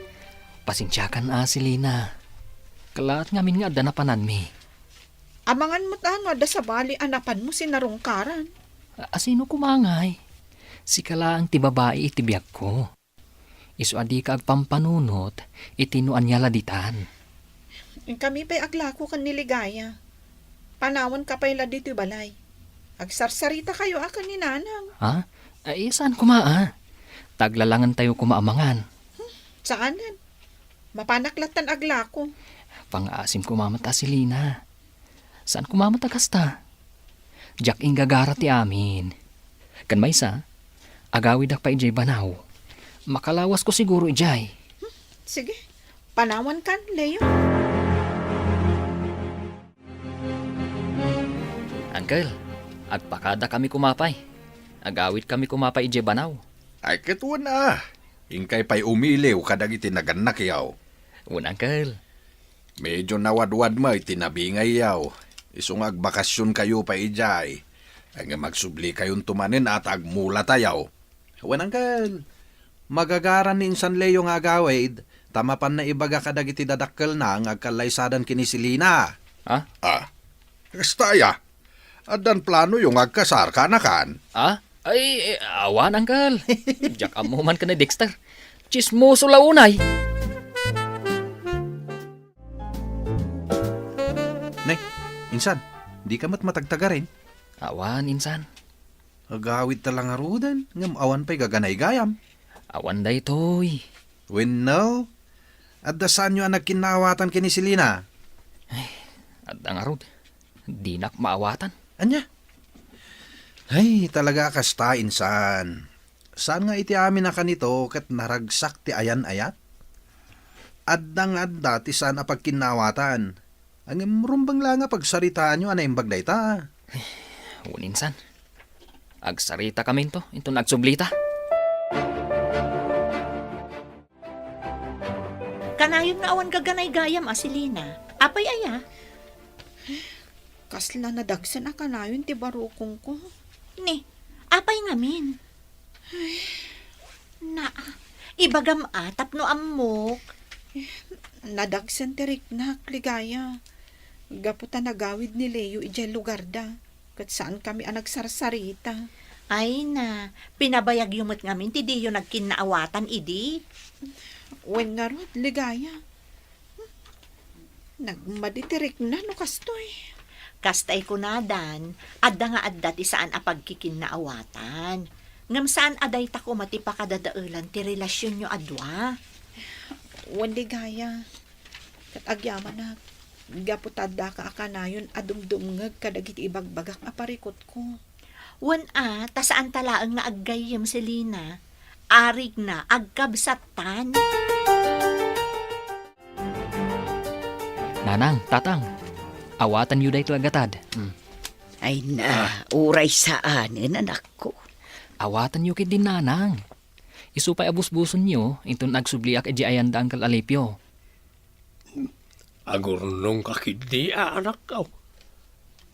Pasensiakan a, Selina. Kalaat ngamin nga adda napananmi. Amangan met a no adda sabali a napanmo sinarungkaran. A-, asino koma ngay? Sika laeng ti babai iti biagko. Isu a dika agpampanunot iti no ania la ditan. Inkami pay aglako ken ni Ligaya. Panawanka pay la ditoy balay. Agsarsaritakayo a ken ni nanang. Ha? Ay, saan koma a? Ta aglalangentayo koma a mangan. Hmm, saanen. Mapanak lattan aglako. Pangaasim koma met a, Selina. Saan koma met a kasta? Diak inggagara ti amin. Ken maysa, agawidak pay idiay banaw. Makalawasko siguro idiay. Hmm, sige. Panawankan, Leo. Uncle, agpakadakami koma pay. Agawitkami koma pay idiay banaw. Ay, ket wen a. Inkay pay umiliw kadagiti nagannakyo. Wen, Uncle. Medyo nawadwad met ti nabingayyo. Isu nga agbakasionkayo pay idiay. Ngem agsublikayon manen a ta agmulatayo. Wen, Uncle. Magagaran ni insan Leo nga agawid, ta mapanna ibaga kadagiti dadakkelna nga agkallaysadan ken ni Selina. Ha? Ah, kasta aya. Addan planoyo nga agkasar, kanakan? Ha? Ay, eh, awan, Uncle. Diak ammo man ken ni Dexter. Tsismoso la unay. Ne, insan, dika met matagtagarin? Awan, insan. Agawidta la ngaruden, ngem awan pay gaganaygayam. Awan daytoy. Wenno, adda saanyo a nagkinnaawatan ken ni Selina? Ay, adda ngarud. Dinak maawatan. Ania? Ay, talaga a kasta, insan. Saan nga iti amin a kanito ket naragsak ti ayan-ayat? Adda nga adda ti saan a pagkinnaawatan. Ngem rumbeng la nga pagsaritaanyo a naimbag dayta. Wen, insan. Agsaritakaminto, inton agsublita. Kanayon nga awan gaganaygayam a Selina. Apay aya? Kasla nadagsen a kanayon ti barukongko. Ni, apay ngamin? Ay. Naa, ibagam a tapno ammok. Nadagsen ti riknak, Ligaya. Gapu ta nagawid ni Leo idiay lugarda, ket saankami a nagsarsarita. Ay na, pinabayagyo met ngamin ti diyo nagkinnaawatan idi? Wen ngarud, Ligaya. Nagmadi ti rikna no kastoy. Kastay kunadan, adda nga adda ti saan a pagkikinnaawatan. Ngem saan a dayta koma ti pakadadaelan ti relasionyo a dua. Wen, Ligaya, ket agyamanak, gapu ta addaka a kanayon a dumdumngeg kadagiti ibagbagak a parikutko. Wen a, ta saanta laeng nga aggayyem, Selina. Arigna, agkabsattan. Nanang, Tatang, awatanyo daytoy a gatad. Mm. Ay na, Ah. uray saanen, anakko. Awatanyo ketdi, Nanang. Isu pay a busbusonyo, inton agsubliak idiay ayanda, Uncle Alipio. Agurnongka ketdi a, anakko.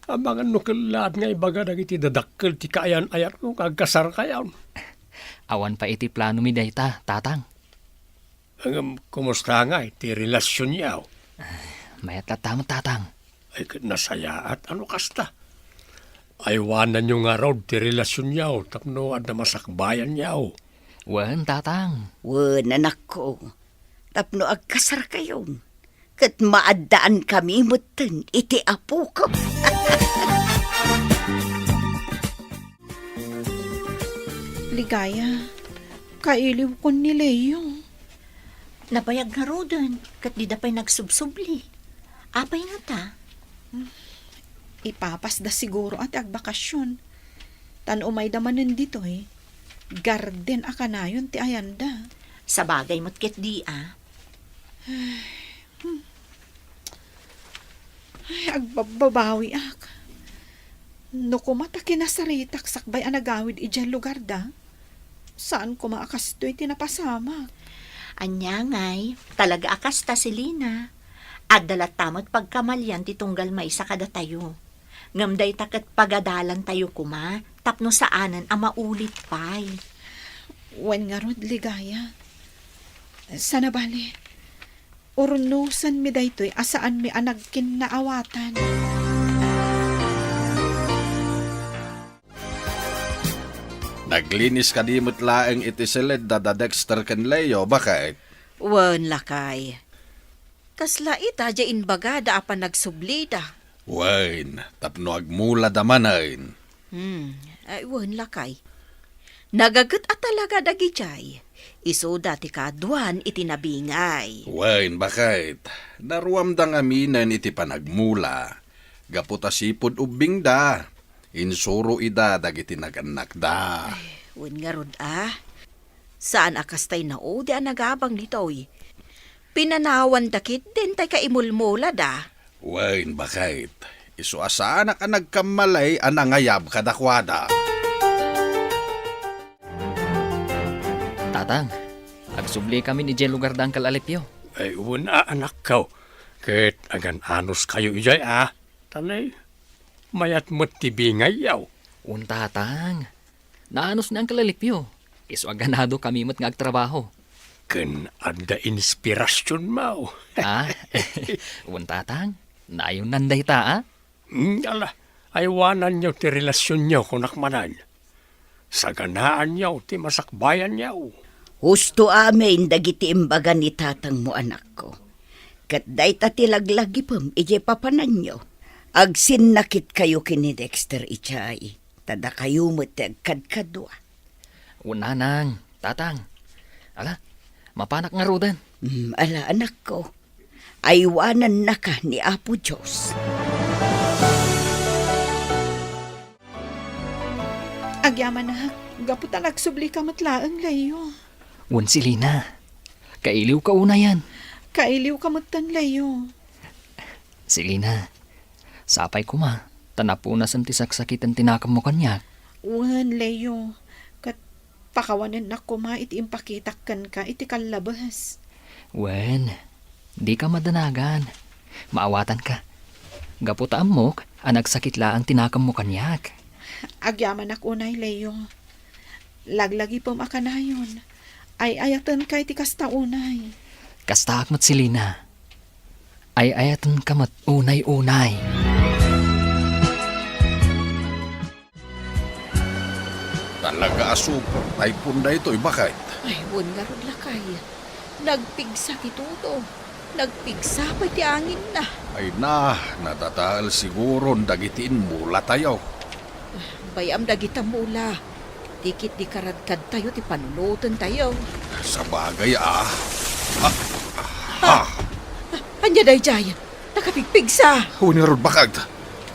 Amangan no kellaat nga ibaga dagiti dadakkel ti kaayan-ayatmo nga agkasarkayon. Awan pay iti planomi dayta, Tatang. Ngem, kumusta ngay ti relasionyo? Mayat latta met, Tatang. Ay, ket nasayaat a no kasta. Aywananyo ngarud ti relasionyo tapno adda masakbayanyo. Wen, Tatang. Wen, anakko, tapno agkasarkayon, ket maaddaankami metten iti apoko. Ligaya, kailiwkon ni Leo. Nabayag ngaruden, ket dida pay nagsubsubli. Apay ngata? Ipapasda siguro a ti agbakasion. Tan umayda manen ditoy, garden a kanayon ti ayanda. Sabagay met ketdi a. Ay, agbabbabawiak. No koma ta kinasaritak sakbay a nagawid idiay lugarda, saan koma a kastoy ti napasamak. Ania ngay, talaga a kasta, Selina. Adda latta met pagkamalian ti tunggal maysa kadatayo. Ngem dayta ket pagadalantayo koma tapno saanen a maulit pay. Wen ngarud, Ligaya. Sana bale, urnusenmi daytoy a saanmi a nagkinnaawatan. Naglinis kadi met laeng iti siledda da Dexter ken Leo, baket? Wen, lakay. Kasla ita diay imbagada a panagsublida. Wen, tapno agmulada manen. Hmm, ay, wen, lakay. Nagaget a talaga dagidiay. Isuda ti kaaduan iti nabingay. Wen, baket. Naruamda ngaminen iti panagmula. Gapu ta sipud ubbingda, insuro ida dagiti nagannakda. Ay, wen ngarud a. Saan a kastay naudi a nagabang ditoy. Pinanawanda ketdin tay kaimulmulada. Wen, baket. Isu a saanak a nagkammalay a nangayab kadakuada. Tang, agsubli kami ni Jay lugar da Uncle Alipio. Ay, wen a, anakko. Ket agan-anos kayo idiay, a? Tanay, mayat met ti bingayyo. Wen, Tatang. Naanos ni Uncle Alipio. Isu a ganado kami met nga agtrabaho. Ken adda inspirasionmo. Ah? Wen, Tatang. Naayonnan dayta, a? Hmm, ala, aywananyo ti relasionyo, kunak manen. Saganaanyo ti masakbayanyo. Husto amin dagiti imbaga ni tatangmo, anakko. Ket dayta ti laglagipem idiay papananyo. Agsinnakitkayo ken ni Dexter idiay, ta dakayo met ti agkadkadua. O, Nanang, Tatang. Ala, mapanak ngaruden. Mm, ala, anakko. Aywanannaka ni Apo Dios. Agyamanak, gapu ta nagsublika met laeng, Leo. Wen, Selina. Kailiwka unayen. Kailiwka metten, Leo. Selina, sapay koma, ta napunasen ti saksakiten ti nakemmo kaniak. Wen, Leo, ket pakawanennak koma iti impakitak kenka iti kallabes. Wen, dika madanagan. Maawatanka. Gapu ta ammok a nagsakit laeng ti nakemmo kaniak. Agyamanak unay, Leo. Laglagipem a kanayon. Ay-ayatenka iti kasta unay. Kastaak met, Selina. Ay-ayatenka met unay-unay. Talaga a super typhoon daytoy, baket. Ay, wen ngarud, lakay. Nagpigsa ti tudo. Nagpigsa pay ti anginna. Ay na, nadadael siguron dagiti inmulatayo. Bay-am dagita mula. Ti ketdi karadkadtayo ti panunotentayo. Sabagay a. Ah, ah, ah. Ah, ania daydiay? Nakapigpigsa. Wen ngarud, baket.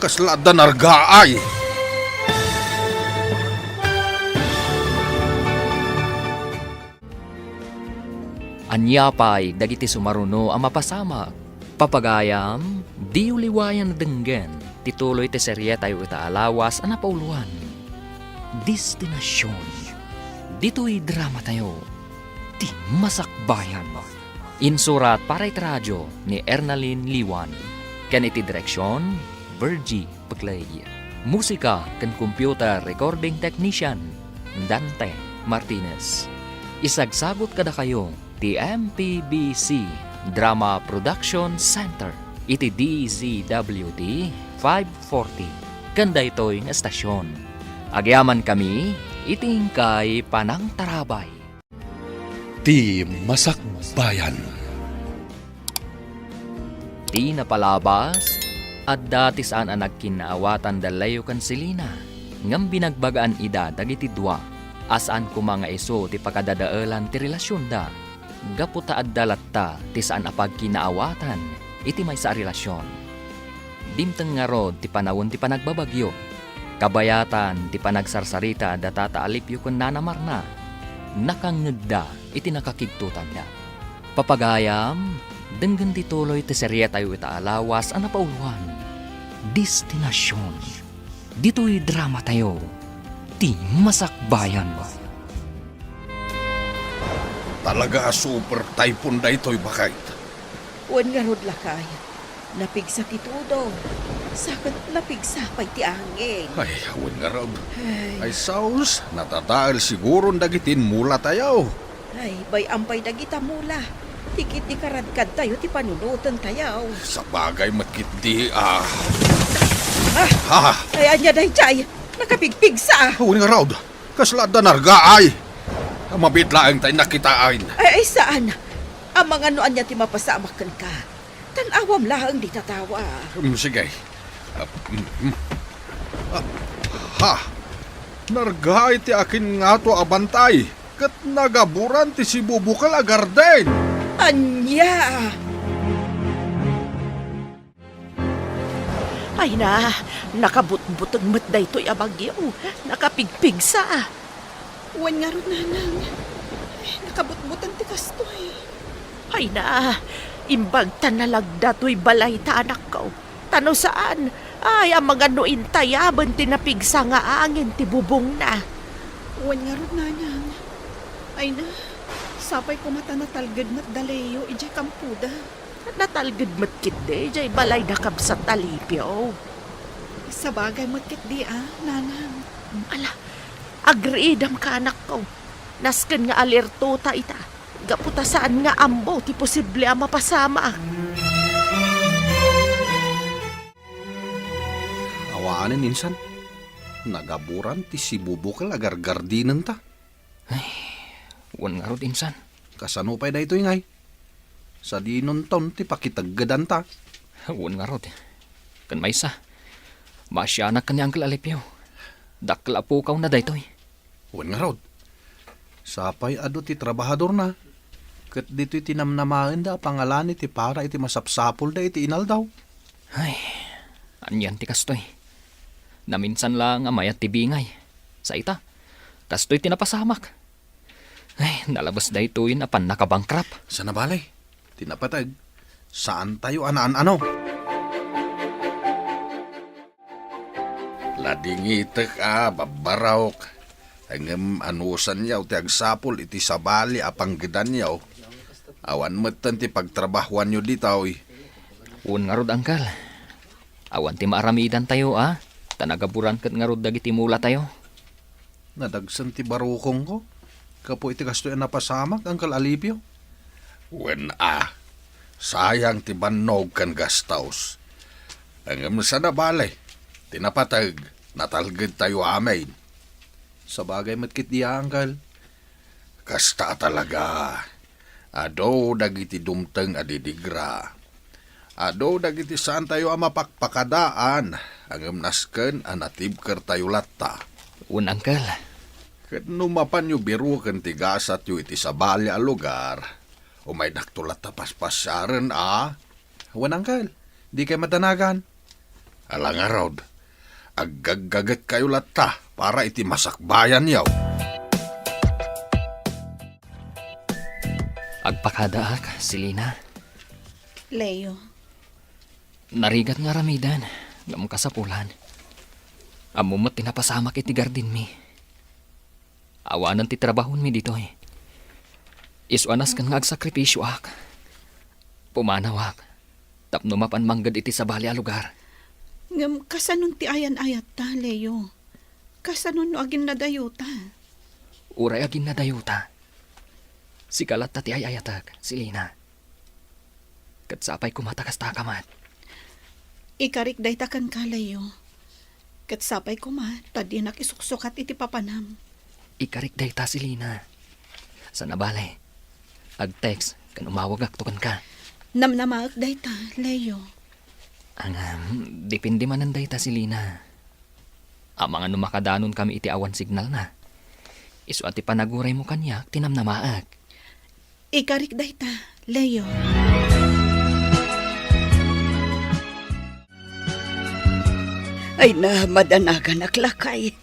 Kasla adda nargaay. Ania pay dagiti sumaruno a mapasamak? Papagayam, diyo liwayan a denggen ti tuloy ti serietayo ita a lawas a napauloan, Destinacion. Ditoy dramatayo, ti Masakbayan. Insurat para iti radio ni Ernalyn Liwan, ken iti direksion, Virgie Peclay. Musika ken computer recording technician, Dante Martinez. Isagsagut kadakayo ti M P B C Drama Production Center iti D Z W T five forty ken daytoy nga estasion. Agyamankami iti inkay panangtarabay. Ti Masakbayan. Ti napalabas, adda ti saan a nagkinnaawatan da Leo ken Selina, ngem binagbagaan ida dagiti dua a saan koma nga isu ti pakadadaelan ti relasionda, gapu ta adda latta ti saan a pagkinnaawatan iti maysa a relasion. Dimteng ngarud ti panawen ti panagbabagyo. Kabayatan ti panagsarsarita da Tata Alipio ken Nana Marna, nakangngegda iti nakakigtotanda. Papagayam, denggen ti tuloy ti serietayo ita a lawas a napauloan, Destinacion. Ditoy dramatayo, ti Masakbayan. Talaga a super typhoon daytoy, baket. Wen ngarud, lakay. Napigsa ti tudo. Sa ket napigsa pay ti angin. Ay, wen ngarud. Ay. Ay, saus, nadadael siguron dagiti inmulatayo. Ay, bay-am pay dagita mula. Ti ketdi karadkadtayo ti panunotentayo. Sabagay met ketdi, ah. Ah! Ah! Ay, ania daydiay? Nakapigpigsa. Wen ngarud. Kasla adda nargaay. Mabiit laeng ta innak kitaen. Ay, ay, saan. Amangan no ania ti mapasamak kenka. Tan-awam laeng dita tawa. Mm, sige. Ah, mm, mm. Ah, ha! Nargaay ti akin ngato a bantay, ket nagaburan ti sibubukel a garden. Ania? Ay na, nakabutbuteng met daytoy a bagyo. Nakapigpigsa. Wen ngarud, nanang. Ay, nakabutbuteng ti kastoy. Ay na, imbag ta nalagda toy balay ta anakko. Ta no saan, ay, amangan no intayaben ti napigsa nga angin ti bubongna. Wen ngarud, nanang. Ay na, Sapay koma ta natalged met da Leo idiay kampoda. Natalged met ketdi idiay balayda, Kabsat Alipio. Sabagay met ketdi a, nanang. Ala, agriidam ka, anakko. Nasken nga alerto ta ita. Gapu ta saan nga ammo ti posible a mapasamak. Awanen, insan. Nagaburan ti sibubukel a gargardinenta. Ay, wen ngarud, insan. Kasano pay daytoy ngay? Sadinonton ti pakiteggedanta. Wen ngarud. Ken maysa, maasianak ken ni Uncle Alipio. Dakkel a pukawna daytoy. Wen ngarud. Sapay adu ti trabahadorna. Ket ditoy ti namnamaenda a pangalani ti para iti masapsapulda iti inaldaw. Ay, anian ti kastoy? Naminsan laeng a mayat ti bingay. Sa ita, kastoy ti napasamak. Ay, nalabes daytoy a pannakabankrupt. Sana bale, ti napateg, saantayo a naan-ano. Ladingitek a babbarok, ngem anusanyo ti agsapul iti sabali a panggedanyo. Awan metten ti pagtrabahoanyo ditoy. Wen ngarud, Uncle. Awan ti maaramidantayo a, ta nagaburan ket ngarud dagiti mulatayo. Nadagsen ti barukongko gapu iti kastoy a napasamak, Uncle Alipio. Wen a, sayang ti bannog ken gastos. Ngem sana bale, ti napateg, natalgedtayo amin. Sabagay met ketdi a, Uncle. Kasta a talaga. Adu dagiti dumteng a didigra. Adu dagiti saantayo a mapakpakadaan, ngem nasken a natibkertayo latta. Wen, Uncle. Ket no mapanyo biroken ti gasatyo iti sabali a lugar, umaydakto latta paspasiaren a. Wen, Uncle. Dikay madanagan. Ala ngarud, aggaggagetkayo latta para iti masakbayanyo. Agpakadaak, Selina. Leo. Narigat nga aramiden, ngem kasapulan. Ammom met ti napasamak iti gardinmi. Awanen ti trabahonmi ditoy. Isu a nasken nga agsakrifisioak. Pumanawak tapno mapan mangged iti sabali a lugar. Ngem kasanon ti ayan-ayatta, Leo? Kasanon no aginnadayota? Uray aginnadayota, sika latta ti ay-ayatek, Selina. Ket sapay koma ta kasta ka met. Ikarik dayta kenka, Leo. Ket sapay koma ta dinak isuksukat iti papanam. Ikarik dayta, Selina. Sana bale, ag-text ken umawagakto kenka. Namnamaek dayta, Leo. Ngem, depende manen dayta, Selina. Amangan no makadanonkami iti awan signalna. Isu a ti panaguraymo kaniak ti namnamaek. Ikarik dayta, Leo. Ay na, madanaganak, lakay.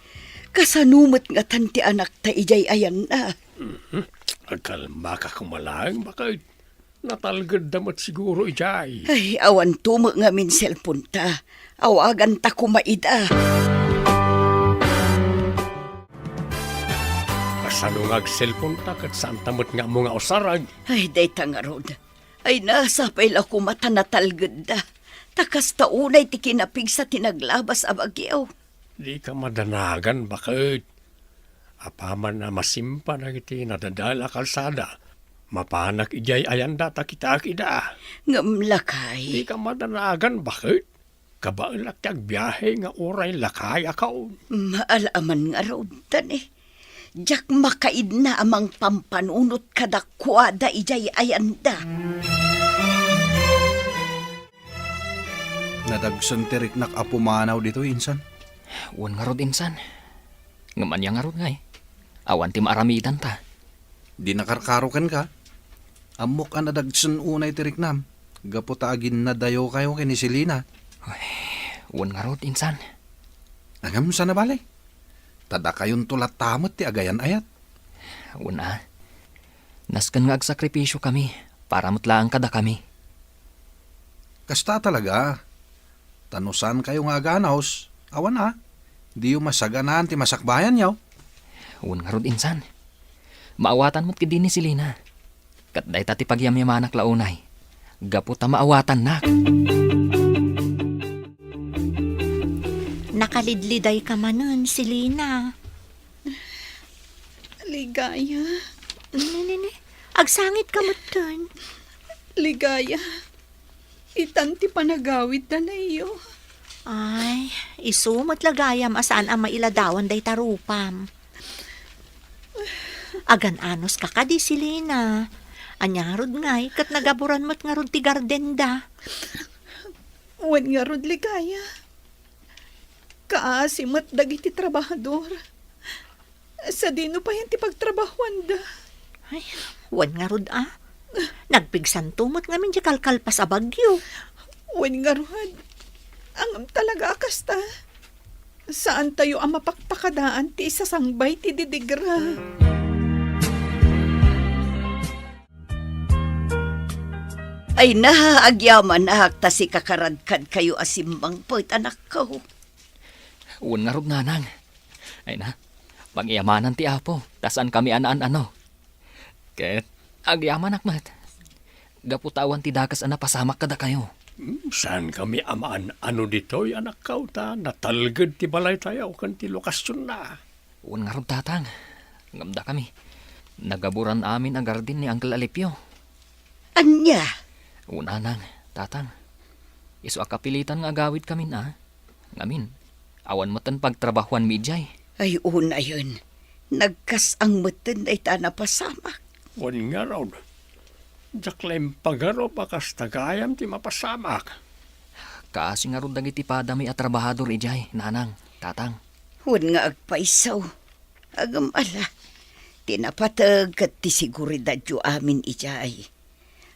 Kasano met ngatan ti anakta idiay ayanna? Mhm. Agkalmaka koma laeng, baket. Natalgedda met siguro idiay. Ay, awan to met ngamin cellphone-ta. Awaganta koma ida. Kasano nga ag-cellphone-ta ket saanta met nga ammo nga usarag? Ay, dayta ngarud. Ay, na, sapay la koma ta natalgedda. Ta kasta unay ti kinapigsa ti naglabas a bagyo. Dika madanagan, baket. Apaman a masimpa dagiti nadadael a kalsada, mapanak idiay ayanda ta kitaek ida. Ngem, lakay. Dika madanagan, baket. Kabaelak ti agbiahe nga uray lakayakaon. Maalaman ngarud, tani. Diak makaidna a mangpampanunot kadakuada idiay ayanda. Nadagsen ti riknak a pumanaw ditoy, insan. Wen ngarud, insan. Ngem ania ngarud ngay? Awan ti maaramidanta. Di nakarkaro kenka. Ammok a nadagsen unay ti riknam, gapu ta aginnadayokayo ken ni Selina. Ay, wen ngarud, insan. Ngem sana bale. Ta dakayonto latta met ti agayan-ayat. Wen a. Nasken nga agsakripisio kami para met laeng kadakami. Kasta talaga. Ta no saankayo nga aganos, awan a, diyo masaganaan ti masakbayanyo. Wen ngarud, insan. Maawatan met ketdi ni Selina. Ket dayta ti pagyamyamanak la unay, gapu ta maawatannak. Nakalidlidayka manen, Selina. Ligaya. Ni, ni, ni. Agsangitka metten. Ligaya. Itan ti panagawidda, Leyo. Ay, isu met la gayam a saan a mailadawan dayta rupam. Agan-anuska kadi, Selina. Ania ngarud ngay, ket nagaburan met ngarud ti gardenda. Wen ngarud, Ligaya. Kaasi met dagiti trabahador. Sadino payen ti pagtrabahuanda? Ay, wen ngarud a. Nagpigsanto met ngamin ti kalkalpas a bagyo. Wen ngarud, ngem talaga a kasta. Saantayo a mapakpakadaan ti isasangbay ti didigra. Ay na, agyamanak ta sika karadkadkayo a simmangpet, anakko. Wen ngarud, nanang. Ay na, pagyamanan ti Apo, ta saankami a naan-ano. Ket agyamanak met, gapu ta awan ti dakes a napasamak kadakayo. Hmm, saankami a maan-ano ditoy, anakko, ta natalged ti balaytayo ken ti lokasionna. Wen ngarud, tatang, ngem dakami, nagaburan amin a gardin ni Uncle Alipio. Ania? Wen, nanang, tatang, isu a kapilitan nga agawidkamin a. Ngamin, awan metten pagtrabahuanmi idiay. Ay, unayen, nagkas-ang metten dayta a napasamak. Wen ngarud, diak la impagarup a kasta gayam ti mapasamak. Kaasi ngarud dagiti padami a trabahador idiay, nanang, tatang. Wen nga agpayso. Ngem ala, ti napateg ket ti seguridadyo amin idiay.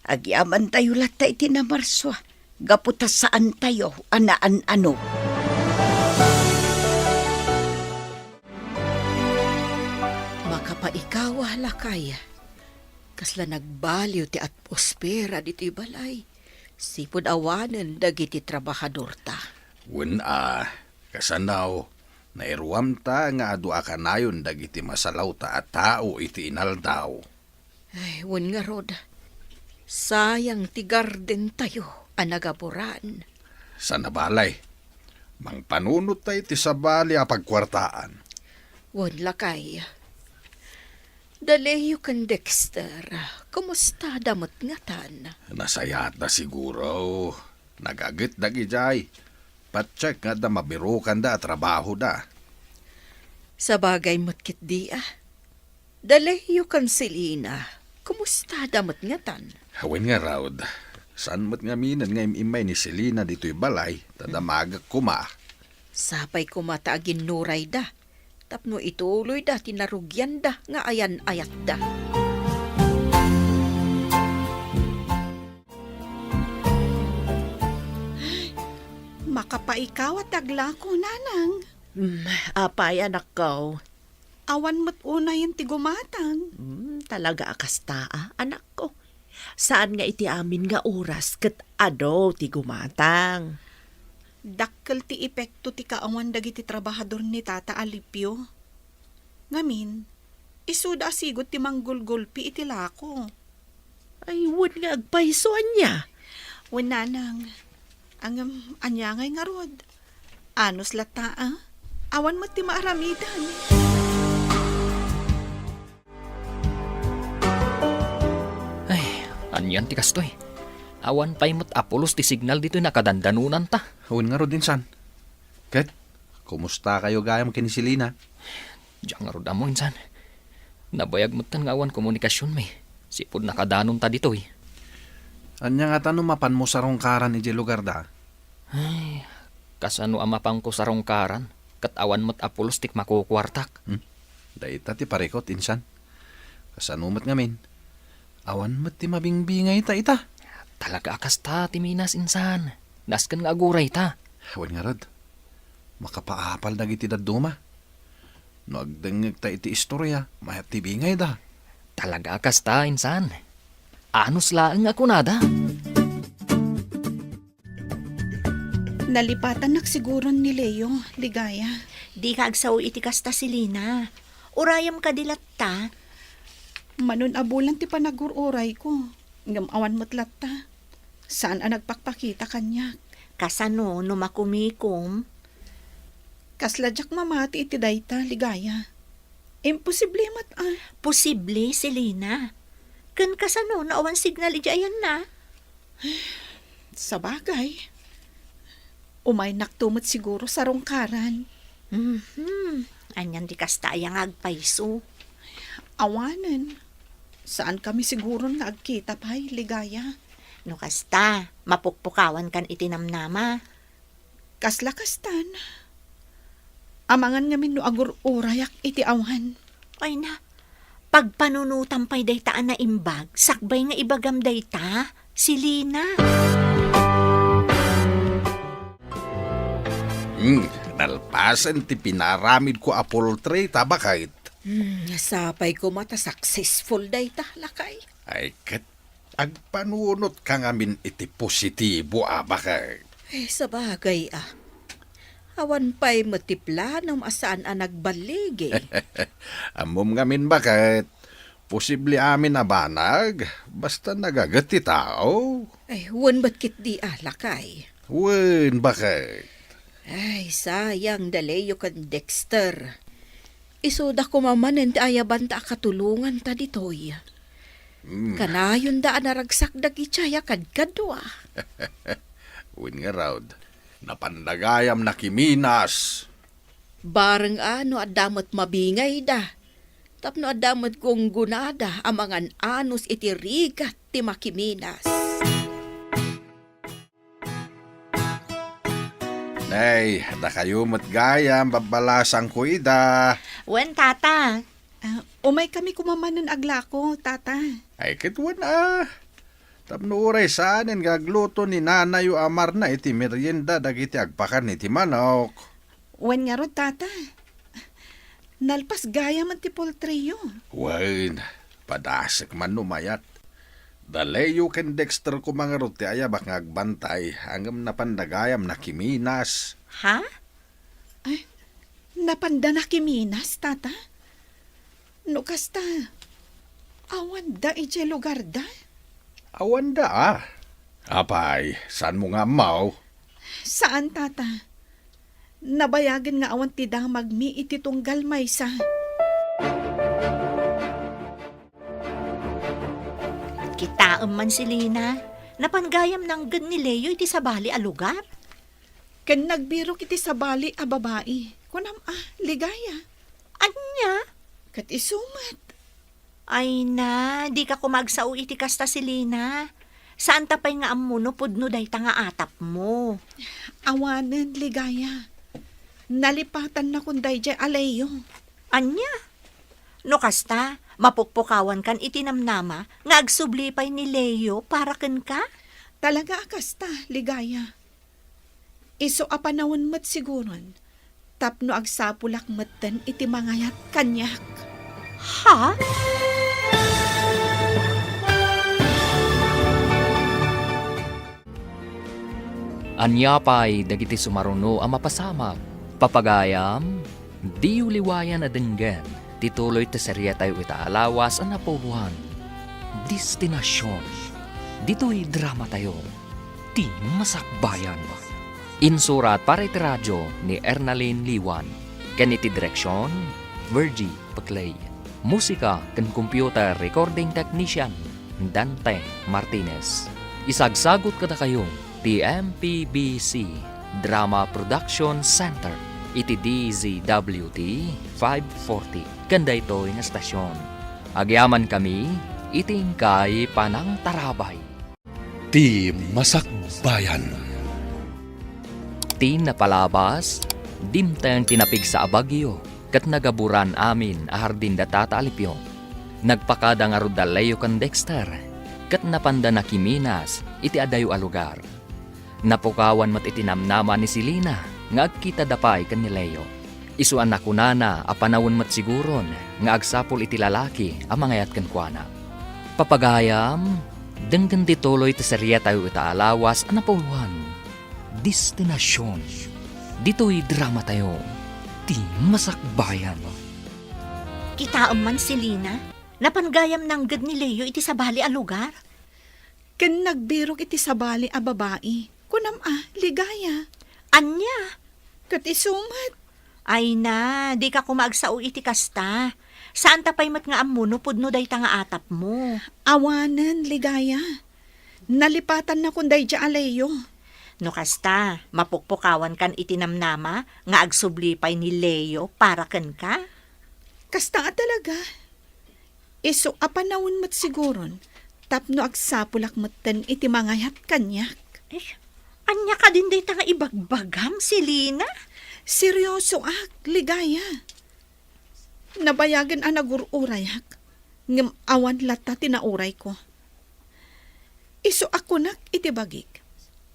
Agyamantayo latta iti namarsua, gapu ta saantayo a naan-ano. Makapaikawa, lakay. Kasla nagbaliw ti atmosfera ditoy balay. Sipud awanen dagiti trabahadorta. Wen a, kasano, nairuamta nga adu a kanayon dagiti masalawta a tao iti inaldaw. Ay, wen ngarud, sayang ti gardentayo a nagaburan. Sana balay, mangpanunotta iti sabali a pagkuartaan. Wen, lakay. Da Leo ken Dexter, kumustada met ngatan? Nasayaatda siguro. Nagagetda idiay. Patsekda nga adda mabirokanda a trabahoda. Sabagay met ketdi a. Da Leo ken Selina, kumustada met ngatan? Wen ngarud, saan met ngaminen nga im-immay ni Selina ditoy balay, ta damagek koma. Sapay koma ta aginnurayda, tapno ituloyda ti narugianda nga ayan-ayatda. Makapaikaw a ti aglako, nanang. Hmm, apay, anakko? Awan met unayen ti gumatang. Hmm, talaga a kasta a, anakko. Saan nga iti amin nga oras ket adu ti gumatang. Dakkel ti epekto ti kaawan dagiti trabahador ni Tata Alipio. Ngamin, isuda a sigud ti manggulgulpi iti lako. Ay, wen nga agpayso, ania? Wen, nanang. Ngem, ania ngay ngarud? Anus latta, a? Awan met ti maaramidan. Ay, anian ti kastoy? Awan pay met a pulos ti signal ditoy nakadandanonanta. Wen ngarud, insan. Ket, kumustakayo gayam ken ni Selina? Diak ngarud ammo, insan. Nabayag metten nga awan komunikasionmi. Sipud nakadanonta ditoy. Ania ngata no mapanmo sarungkaran idiay lugarda? Ay, kasano a mapanko sarungkaran? Ket awan met a pulos ti makukuartak. Hmm? Dayta ti parikut, insan. Kasano met ngamin? Awan met ti mabingbingayta ita. Talaga a kasta ti Minas, insan. Nasken nga agurayta. Wen ngarud, makapaapal dagiti dadduma. No agdengngegta iti istoria, mayat ti bingayda. Talaga a kasta, insan. Anus laeng a kunada. Nalipatannak siguron ni Leo, Ligaya. Dika agsao iti kasta, Selina. Urayem kadi latta. Manon a bulan ti panagur-urayko, ngem awan met latta. Saan a nagpakpakita kaniak. Kasano no makumikom? Kasla diak mamati iti dayta, Ligaya. Imposible met a. Posible, Selina. Ken kasano no awan signal idiay ayanna? Sabagay, umaynakto met siguro sarungkaran. Mhm. Anian ti kasta aya nga agpayso? Awanen. Saankami siguron nga agkita pay, Ligaya. No kasta, mapukpukawankan iti namnama. Kasla kastan. Amangan ngamin no agur-urayak iti awan. Ay na, pagpanunotam pay dayta a naimbag, sakbay nga ibagam dayta, Selina. Hmm, nalpasen ti pinaramidko a poultry, ta baket. Hmm, sapay koma ta successful dayta, lakay. Ay, ket agpanunotka ngamin iti positibo a baket. Eh, sabagay a. Awan pay met ti planom a saan a nagballigi. Ammom ngamin baket. Posible amin a banag, basta nagaget ti tao. Ay, wen met ketdi a, lakay. Wen, baket. Ay, sayang da Leo ken Dexter. Isuda koma manen ti ayabanta a katulonganta ditoy. Hmm. Kanayonda a naragsak dagiti aya kadkadua. Wen ngarud, napanda gayam nakiminas. Bareng a no adda met mabingayda, tapno adda met gunggonada a mangan-anos iti rigat ti makiminas. Nay, dakayo met gayam, babbalasangko ida. Wen, tata. Ah, umaykami koma manen aglako, tata. Ay, ket wen a. Tapno uray saanen nga agluto ni nanayo a Marna iti merienda dagiti agpakan iti manok. Wen ngarud, tata. Nalpas gayam ti poultry-yo. Wen, padasek man no mayat. Da Leo ken Dexter koma ngarud ti ayabak nga agbantay, ngem napanda gayam nakiminas. Ha? Ay, napanda nakiminas, tata? No kasta, awanda idiay lugarda? Awanda a. Apay, saanmo nga ammo? Saan, tata. Nabayagen nga awan ti damagmi iti tunggal maysa. Kitaem man, Selina, napan gayam nangngeg ni Leo iti sabali a lugar. Ken nagbirok iti sabali a babai. Kunam a, Ligaya. Ania? Ket isu met. Ay na, dika koma agsao iti kasta, Selina. Saanta pay nga ammo no pudno dayta nga atapmo. Awanen, Ligaya. Nalipatannakon daydiay a Leo. Ania? No kasta, mapukpukawankan iti namnama nga agsubli pay ni Leo para kenka? Talaga a kasta, Ligaya. Isu a panawen met siguron, tapno agsapulak metten iti mangayat kaniak. Ha? Ania pay dagiti sumaruno a mapasamak? Papagayam, diyo liwayan a denggen ti tuloy ti seriatayo ita a lawas a napuloan, Destinacion. Ditoy dramatayo, Ti Masakbayan. Insurat para iti radio ni Ernalyn Liwan, ken iti direksion, Virgie Paclay. Musika ken computer recording technician, Dante Martinez. Isagsagut kadakayo ti M P B C Drama Production Center iti D Z W T five forty ken daytoy nga estasion. Agyamankami iti inkay panangtarabay. Ti Masakbayan. Ti napalabas, dimteng ti napigsa a bagyo, ket nagaburan amin a hardin da Tata Alipio. Nagpakada ngarud da Leo ken Dexter, ket napanda nakiminas iti adayo a lugar. Napukawan met iti namnama ni Selina nga agkitada pay ken ni Leo. Isu a nakunana a panawen met siguron nga agsapul iti lalaki a mangayat kenkuana. Papagayam, denggen ti tuloy ti seriatayo ita a lawas a napuloan, Destinacion. Ditoy dramatayo, Ti Masakbayan. Kitaem man, Selina, Napan gayam nangged ni Leo iti sabali a lugar? Ken nagbirok iti sabali a babai. Kunam a, Ligaya. Ania? Ket isu met. Ay na, dika koma agsao iti kasta. Saanta pay met nga ammo no pudno dayta nga atapmo. Awanen, Ligaya. Nalipatannakon daydiay a Leo. No kasta, mapukpukawankan iti namnama nga agsubli pay ni Leo para kenka? Kasta a talaga. Isu a panawen met siguron tapno agsapulak metten iti mangayat kaniak. Eh, ania kadin dayta nga ibagbagam, Selina? Seryosoak, Ligaya. Nabayagen a nagur-urayak, ngem awan latta ti naurayko. Isu a kunak iti bagik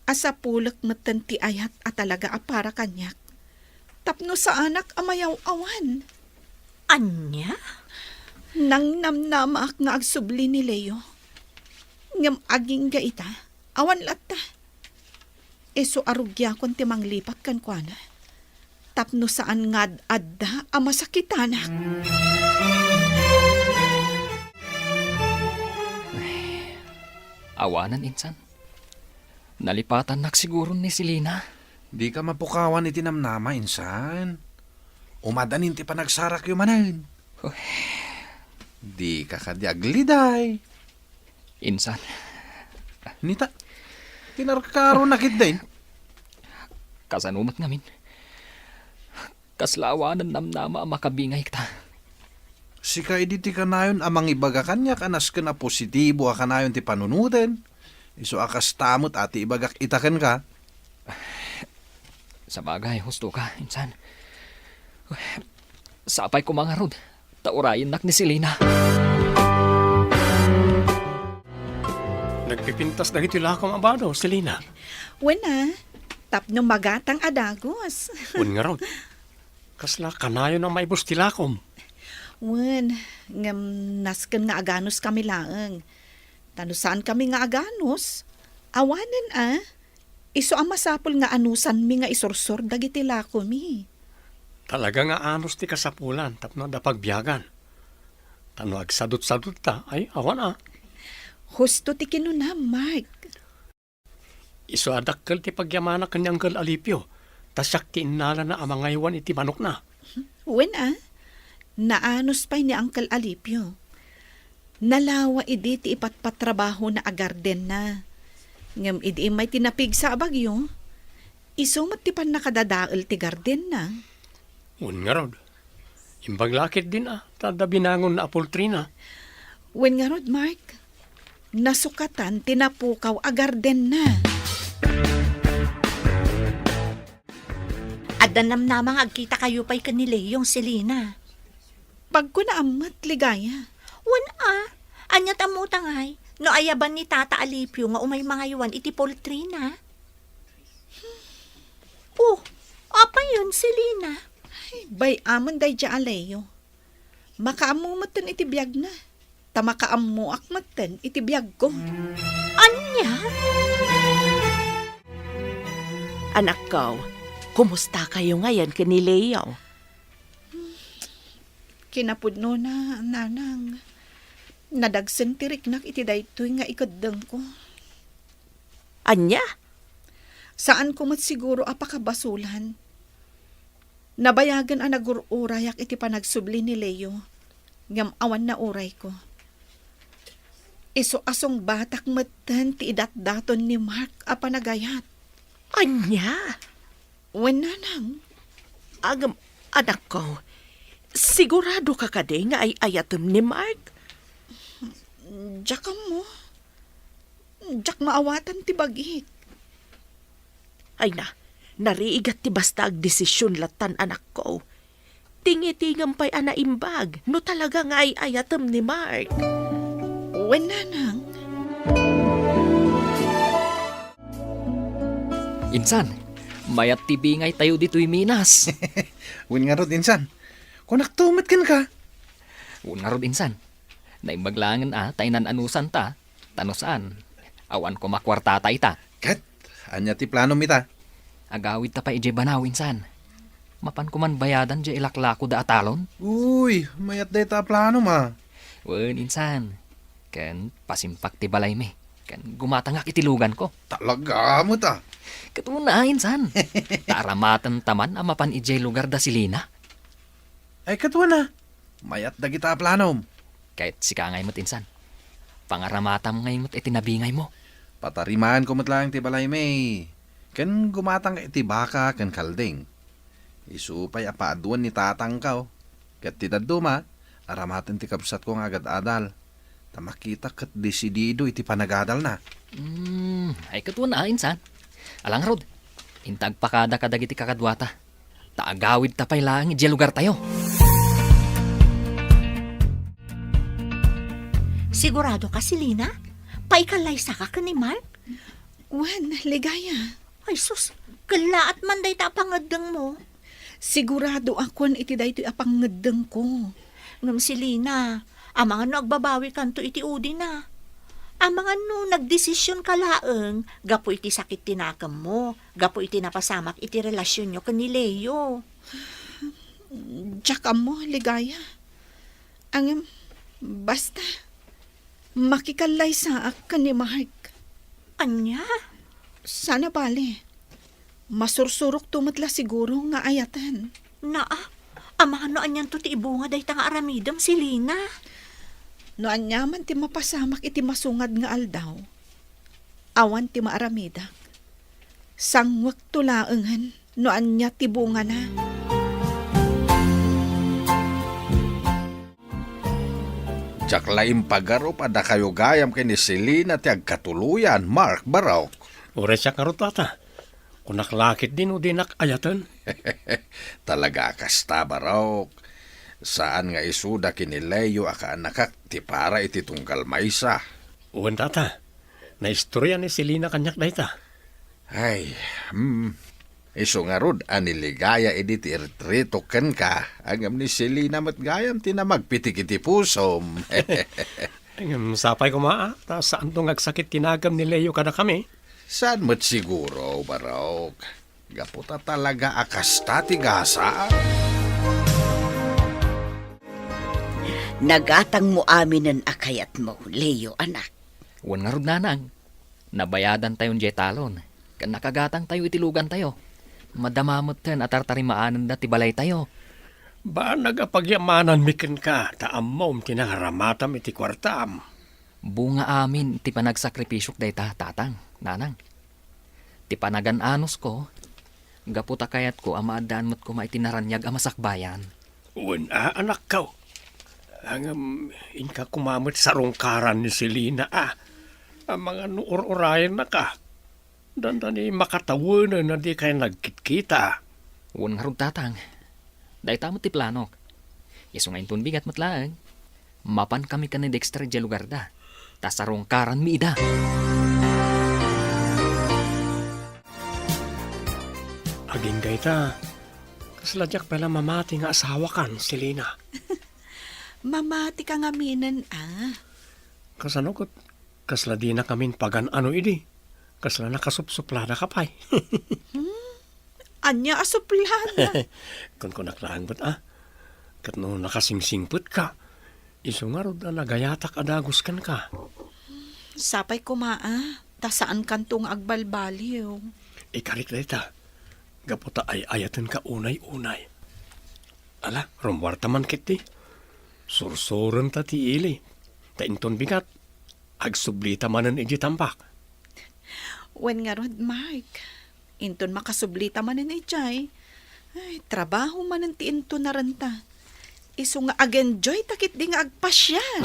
a sapulek metten ti ayat a talaga a para kaniak, tapno saanak a mayaw-awan. Ania? Nangnamnamaak nga agsubli ni Leo. Ngem agingga ita, awan latta. Isu a rugiakon ti manglipat kenkuana, tapno saan nga ad-adda a masakitanak. Awanen, insan. Nalipatannak siguro ni Selina. Dika mapukawan iti namnama, insan. Umadanin ti panagsarakyo manen. Uy. Dika kadi agliday. Insan. Nita, kinarkaronak itden. Kasano met ngamin? Kasla awanen namnama a makabingayek ta. Sika idi ti kanayon a mangibaga kaniak a nasken a positibo a kanayon ti panunoten. Isu a kasta met a ti ibagak ita kenka. Sabagay, husto ka, insan. Sapay koma ngarud, ta urayennak ni Selina. Nagpipintas dagiti lakom a bado, Selina. Wen a, tapno magatang a dagus. Wen ngarud. Kasla kanayon a maibus ti lakom. Wen, ngem nasken nga aganuskami laeng. Ta no saankami nga aganus, awanen a, isu a masapul nga anusanmi nga isursor dagiti lakomi. Talaga nga anus ti kasapulan tapno adda pagbiagan. Ta no agsadutsadut ta, ay, awan a. Husto ti kinunam, Mark. Isu a dakkel ti pagyamanak ken ni Uncle Alipio, ta siak ti innalana a mangaywan iti manokna. Wen a, naanus pay ni Uncle Alipio. Nalawa idi ti ipatpatrabahona a gardenna. Ngem idi immay ti napigsa a bagyo, isu met ti pannakadadael ti gardenna. Wen ngarud. Imbag la ketdin a, ta adda binangonna a pultrina. Wen ngarud, Mark, nasukatan ti napukaw a gardenna. Adda namnama nga agkitakayo pay ken ni Leong, Selina. Pagkunaam met, Ligaya. Wen a, ania ti ammota ngay, no ayaban ni Tata Alipio nga umay mangaywan iti pultrina? Oh, apayen, Selina? Ay, bay-amon daydiay a Leo. Makaammo metten iti biagna, ta makaammoak metten iti biagko. Ania? Anakko, kumustakayo ngayen ken ni Leo? Kinapudnona, nanang, nadagsen ti riknak iti daytoy nga ikeddengko. Ania? Saanko met siguro a pakabasulan. Nabayagen a nagur-urayak iti panagsubli ni Leo, ngem awan naurayko. Isu a sungbatak metten ti idatdaton ni Mark a panagayat. Ania? Wen, nanang. Agam, anakko, sigurado ka kadi nga ay-ayatem ni Mark? Diak ammo. Diak maawatan ti bagik. Ay na, narigat ti basta agdesisyon lattan, anakko. Tingitingem pay a naimbag no talaga nga ay-ayatem ni Mark. Wen, nanang. Insan, mayat ti bingaytayo ditoy Minas. Wen ngarud, insan. Kunakto met kenka. Wen ngarud, insan. Naimbag laengen a ta inan-anusan ta, ta no saan, awan koma kuarta ta ita. Ket, ania ti planom ita? Agawid ta pay idiay banaw, insan. Mapan koman bayadan diay ilaklako da a talon? Uy, mayat dayta a planom a. Wen, insan. Ken pasimpak ti balaymi. Ken gumatangak iti luganko. Talaga met a. Ket wen a, insan. Ta aramaten ta man a mapan idiay lugar da Selina. Ay, ket wen a. Mayat dagita a planom. Ket sika ngay met, insan. Pangaramatam ngay met iti nabingaymo. Patarimaanko met laeng ti balaymi. Ken gumatangka iti baka ken kalding. Isu pay a paaduen ni tatangko. Ket ti dadduma, aramaten ti kabsatko nga agad-adal. Ta makitak ket desidido iti panagadalna. Hmm, ay ket wen a, insan. Ala ngarud, inta agpakada kadagiti kakaduata. Ta agawidta pay laeng idiay lugartayo. Sigurado ka, Selina? Paikallaysaka ken ni Mark? Wen, Ligaya. Ay sus, kellaat man dayta a pangeddengmo. Sigurado a kuan iti daytoy a pangeddengko. Ngem Selina, amangan no agbabawikanto iti udina. Amangan no nagdesision ka laeng gapu iti sakit ti nakemmo, gapu iti napasamak iti relasionyo ken ni Leo. Diak ammo, Ligaya. Ngem, basta, makikallaysaak ken ni Mark. Ania? Saan a bale. Masursurokto met la siguro nga ayaten. Naa, amangan no anianto ti ibunga dayta nga aramidem, Selina. No aniaman ti mapasamak iti masungad nga aldaw, awan ti maaramidak. Sanguekto laengen no ania ti bungana. Diak la impagarup a dakayo gayam ken ni Selina ti agkatuloyan, Mark, Barok. Uray siak ngarud, tata. Kunak la ketdi no dinak ayaten. Talaga a kasta, Barok. Saan nga isuda ken ni Leo a kaanakak ti para iti tunggal maysa. Wen, tata. Naistorya ni Selina kaniak dayta. Ay, hmm. Isu ngarud a ni Ligaya idi ti iritiritok kenka, ngem ni Selina met gayam ti namagpitik iti pusom. Ngem sapay koma, a, ta saanto nga agsakit ti nakemmo ni Leo kadakami. Saan met siguro, Barok. Gapu ta talaga a kasta ti gasat. Nagatangmo aminen a kayatmo, Leo, anak. Wen ngarud, nanang. Nabayadantayon diay talon, ken nakagatangtayo iti lugantayo. Madama metten a tartarimaanenda ti balaytayo. Banag a pagyamananmi kenka, ta ammom ti nangaramatam iti kuartam. Bunga amin ti panagsakripisio dayta, tatang, nanang. Ti panagan-anusko, gapu ta kayatko a maaddaan met koma iti naraniag a masakbayan. Wen a, anakko. Ngem inka koma met sarungkaran ni Selina a. Amangan no ur-urayennaka. Dandani makatawenen a dikay nagkitkita. Wen ngarud, tatang. Dayta met ti planok. Isu nga inton bigat met laeng, mapankami ken ni Dexter idiay lugarda, ta sarungkaranmi ida. Agingga ita, kasla diak pay la mamati nga asawakan, Selina. Mamatika ngaminen, a. Kasano ket kasla dinakamin pagan-ano idi? Kasla nakasupsupladaka pay. Hmm? Ania a suplada? Kunkunak laeng met, a. Ket no nakasingsingpetka, isu ngarud a nagayatak a dagus kenka. Sapay koma, a, ta saankanto nga agbalbaliw. Ikarik dayta, gapu ta ay-ayatenka unay-unay. Ala, rummuarta man ketdi. Sursurenta ti ili. Ta inton bigat, agsublita manen idiay tambak. Wen ngarud, Mark. Inton makasublita manen idiay, ay, trabaho manen ti intunarenta. Isu nga ag-enjoyta ketdi nga agpasiar.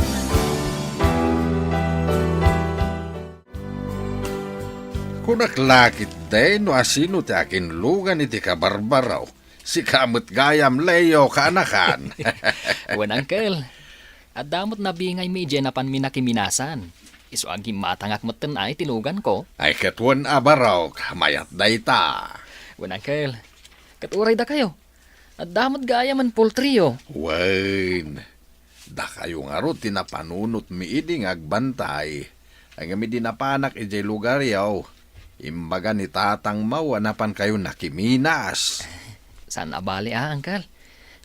Kunak la ketdi no asino ti akinlugan iti kabarbarok. Sika met gayam, Leo, kaanakan. Wen, Uncle. Adda met nabingaymi idiay napanmi nakiminasan. Isu a gimmatangak metten a iti luganko. Ay, ket wen a, Barok, mayat dayta. Wen, Uncle. Ket uray dakayo, adda met gayamen poultry-yo. Wen, dakayo ngarud ti napanunotmi idi nga agbantay. Ngem idi napanak idiay lugaryo, imbaga ni tatangmo a napankayo nakiminas. Saan a bale a, Uncle.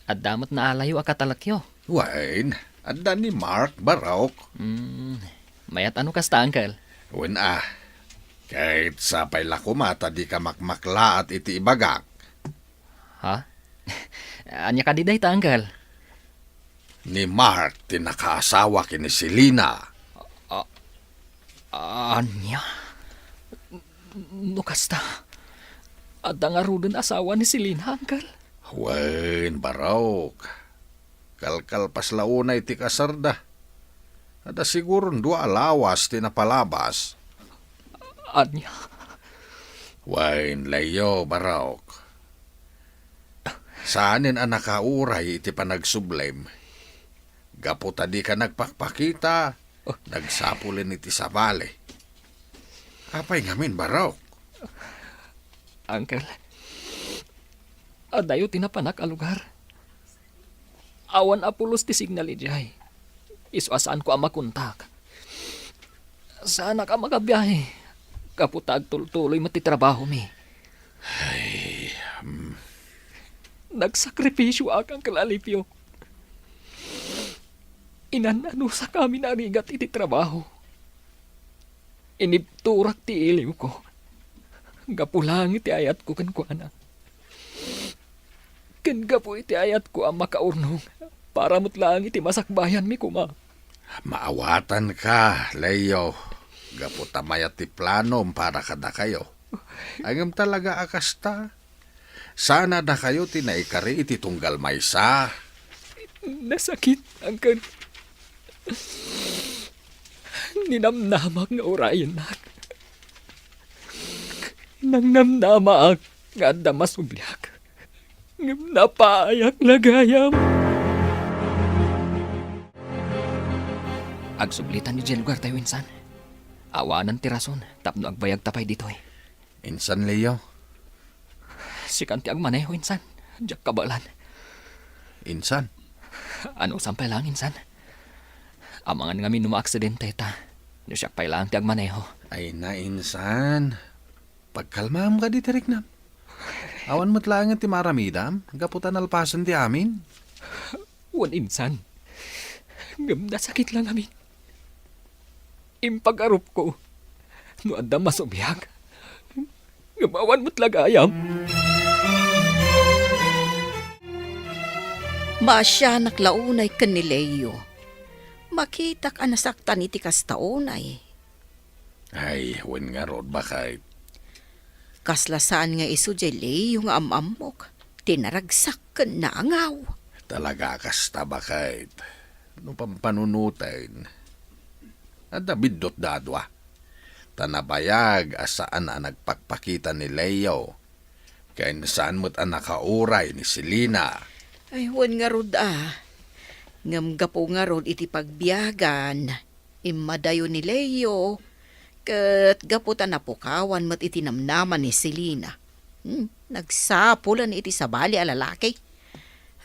Adda met naalayo a katalekyo. Wen, Adda ni Mark, Barok. Hmm, mayat a no kasta, Uncle. Wen a, ket sapay la koma ta dika makmaklaat iti ibagak. Ha? Ania kadi dayta, Uncle? Ni Mark ti nakaasawa ken ni Selina. A-, ania? No kasta, adda ngaruden asawa ni Selina, Uncle? Wen, Barok. Kalkalpas la unay ti kasarda. Adda siguron dua a lawas ti napalabas. Ania? Wen, Leo, Barok. Saanen a nakauray iti panagsublem. Gapu ta dika nagpakpakita, nagsapulen iti sabali. Apay ngamin, Barok? Uncle, adayo ti napanak a lugar. Awan a pulos ti signal idiay. Isu a saanko a makontak. Saanak a makabiahe gapu ta agtultuloy met ti trabahomi. Ay, hmm. Nagsakripisyoak, Uncle Alipio. Inan-anusak amin a rigat iti trabaho. Inibturak ti iliwko gapu laeng iti ayatko kenkuana. Ken gapu iti ayatko a makaurnong para met laeng iti masakbayanmi koma. Maawatanka, Leo, gapu ta mayat ti planom para kadakayo. Ngem talaga a kasta. Saan a dakayo ti naikari iti tunggal maysa. Nasakit, Uncle. Ninamnamak nga urayennak. Nangnamnamaak nga adda masubliak. Ngem napaayak la gayam. Agsublitan idiay lugartayo, insan. Awanan ti rason tapno agbayagta pay ditoy. Insan, Leo. Sikan ti agmaneho, insan. Diak kabaelan. Insan? Anusam pay laeng, insan. Amangan ngamin no maaksidente ta. No siak pay laeng ti agmaneho. Ay na, insan. Pagkalmaam kadi ti riknam. Awan met laengen ti maaramidam, gapu ta nalpasen ti amin. Wen, insan. Ngem nasakit la ngamin. Impagarupko no adda masubliak. Ngem awan met la gayam. Maasianak la unay ken ni Leo. Makitak a nasaktan iti kasta unay. Ay, wen ngarud, baket. Kasla saan nga isu diay Leo nga am-ammok, ti naragsak ken naangaw. Talaga a kasta, baket. No pampanunoten, adda biddutda a dua. Ta nabayag a saan a nagpakpakita ni Leo, ken saan met a nakauray ni Selina. Ay, wen ngarud a. Ngem gapu ngarud iti pagbiagan, immadayo ni Leo, ket gapu ta napukawan met iti namnama ni Selina. Hmm, nagsapulen iti sabali a lalaki.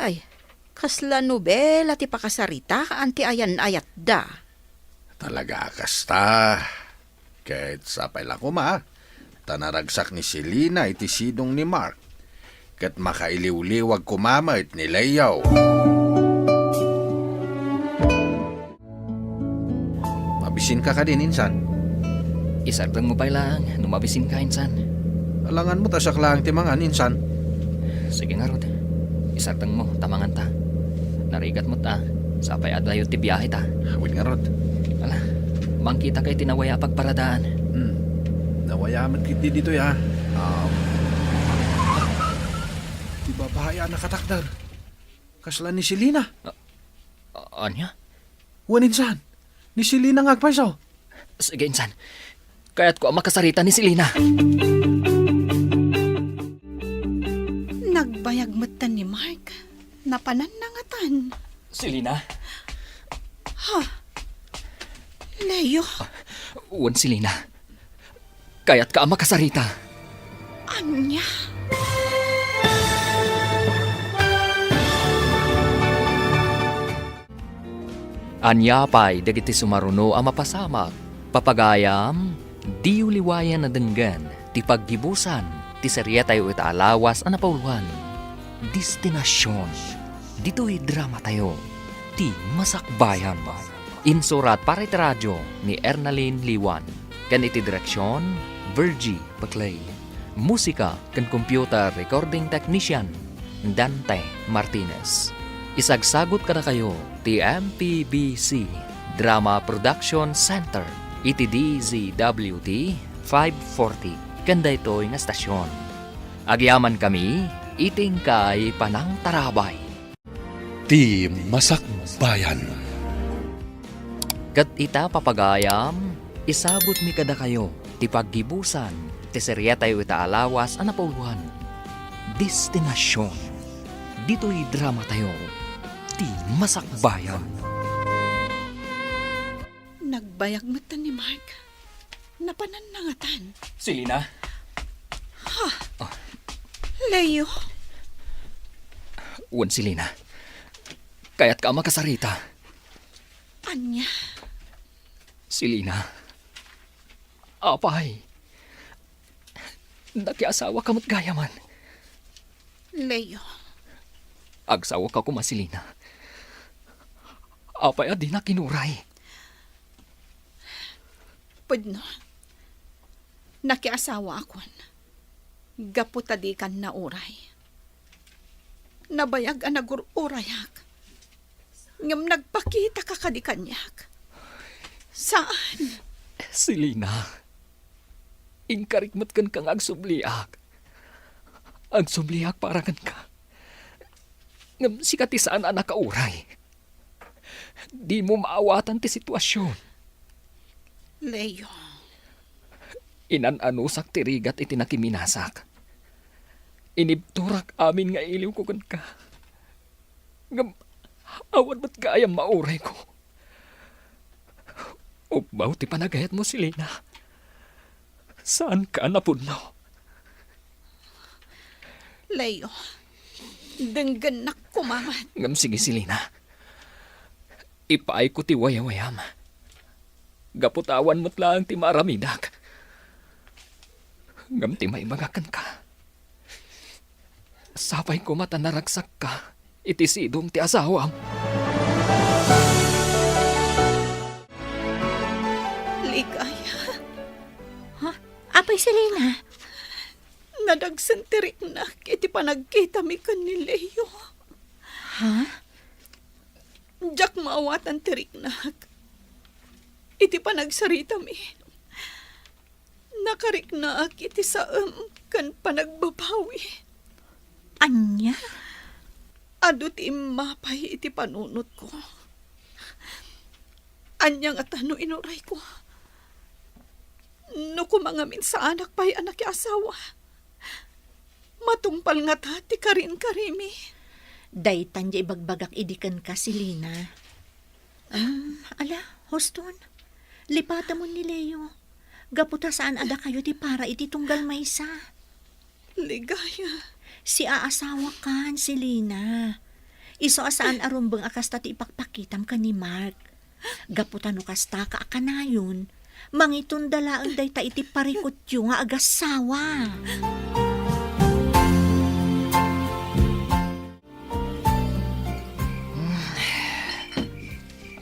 Ay, kasla nobela ti pakasaritaan ti ayan-ayatda. Talaga a kasta. Ket sapay la koma, ta naragsak ni Selina iti sidong ni Mark, ket makailiwliwag koma met ni Leo. Mabisinka kadin, insan? Isardengmo pay laeng no mabisinka, insan. Alangan met a siak laeng ti mangan, insan. Sige ngarud. Isardengmo ta manganta. Narigat met a, sapay adayo ti biahe ta. Wen ngarud. Ala, mangkitaka iti nawaya a pagparadaan. Hmm. Nawaya met ketdi ditoy, a. Ah. Ti babai a nakatakder. Kasla ni Selina. A-, ania? Wen, insan. Ni Selina nga agpayso. Sige, insan. Kayatko a makasarita ni Selina. Nagbayag metten ni Mark. Napananna ngatan. Selina? Ha? Leo? Wen, Selina. Kayatka a makasarita. Ania? Ania pay dagiti sumaruno a mapasamak? Papagayam, diyo liwayan a denggen ti paggibusan ti serietayo ita a lawas a napauloan, Destinacion, ditoy dramatayo. Ti Masakbayan. Insurat para iti radyo ni Ernalyn Liwan, ken iti direksion, Virgie Paclay. Musika ken computer recording technician, Dante Martinez. Isagsagut kadakayo ti M P B C Drama Production Center iti D Z W T five forty ken daytoy nga estasion. Agyamankami iti inkay panangtarabay. Ti Masakbayan. Ket ita, papagayam, isagutmi kadakayo ti paggibusan ti seriatayo ita a lawas a napauluan, Destinacion. Ditoy dramatayo, Ti Masakbayan. Nagbayag met ni Mark. Napananna ngatan. Selina? Ha? Ah. Leo? Wen, Selina. Kayatka a makasarita. Ania? Selina. Apay. Nakiasawaka met gayamen. Leo. Agsawaka koma, Selina. Apay a dinak inuray? Pudno. Nakiasawaakon. Gapu ta dikan nauray. Nabayag a nagur-urayak. Ngem nagpakitaka kadi kaniak. Saan? Selina, inkarik met kenka nga agsubliak. Agsubliak para kenka. Ngem sika ti saan a nakauray. Dimo maawatan ti situasion. Leo. Inan-anusak ti rigat iti nakiminasak. Inibturak amin nga iliwko kenka. Ngem awan met gayam maurayko. Ubbaw ti panagayatmo, Selina. Saanka a napudno. Leo, denggennak koma met. Ngem sige, Selina. Ipaayko ti wayawayam. Gapu ta awan met laeng ti maaramidak. Ngem ti maibagak kenka, sapay koma ta naragsakka iti sidong ti asawam. Ligaya. Ha? Apay, Selina? Nadagsen ti riknak iti panagkitami ken ni Leo. Ha? Diak maawatan ti riknak iti panagsaritami. Nakariknaak iti saem ken panagbabawi. Ania? Adu ti immapay iti panunotko. Ania ngata no inurayko? No koma ngamin saanak pay a nakiasawa, matungpal ngata ti karinkarimi? Daytan ti ibagbagak idi kenka, Selina. Ah, ala, huston. Lipatamon ni Leo. Gapu ta saan a dakayo ti para iti tunggal maysa. Ligaya. Siaasawakan, Selina. Isu a saan a rumbeng a kasta ti ipakpakitam ken ni Mark. Gapu ta no kastaka a kanayon, mangitunda laeng dayta iti parikutyo nga agassawa.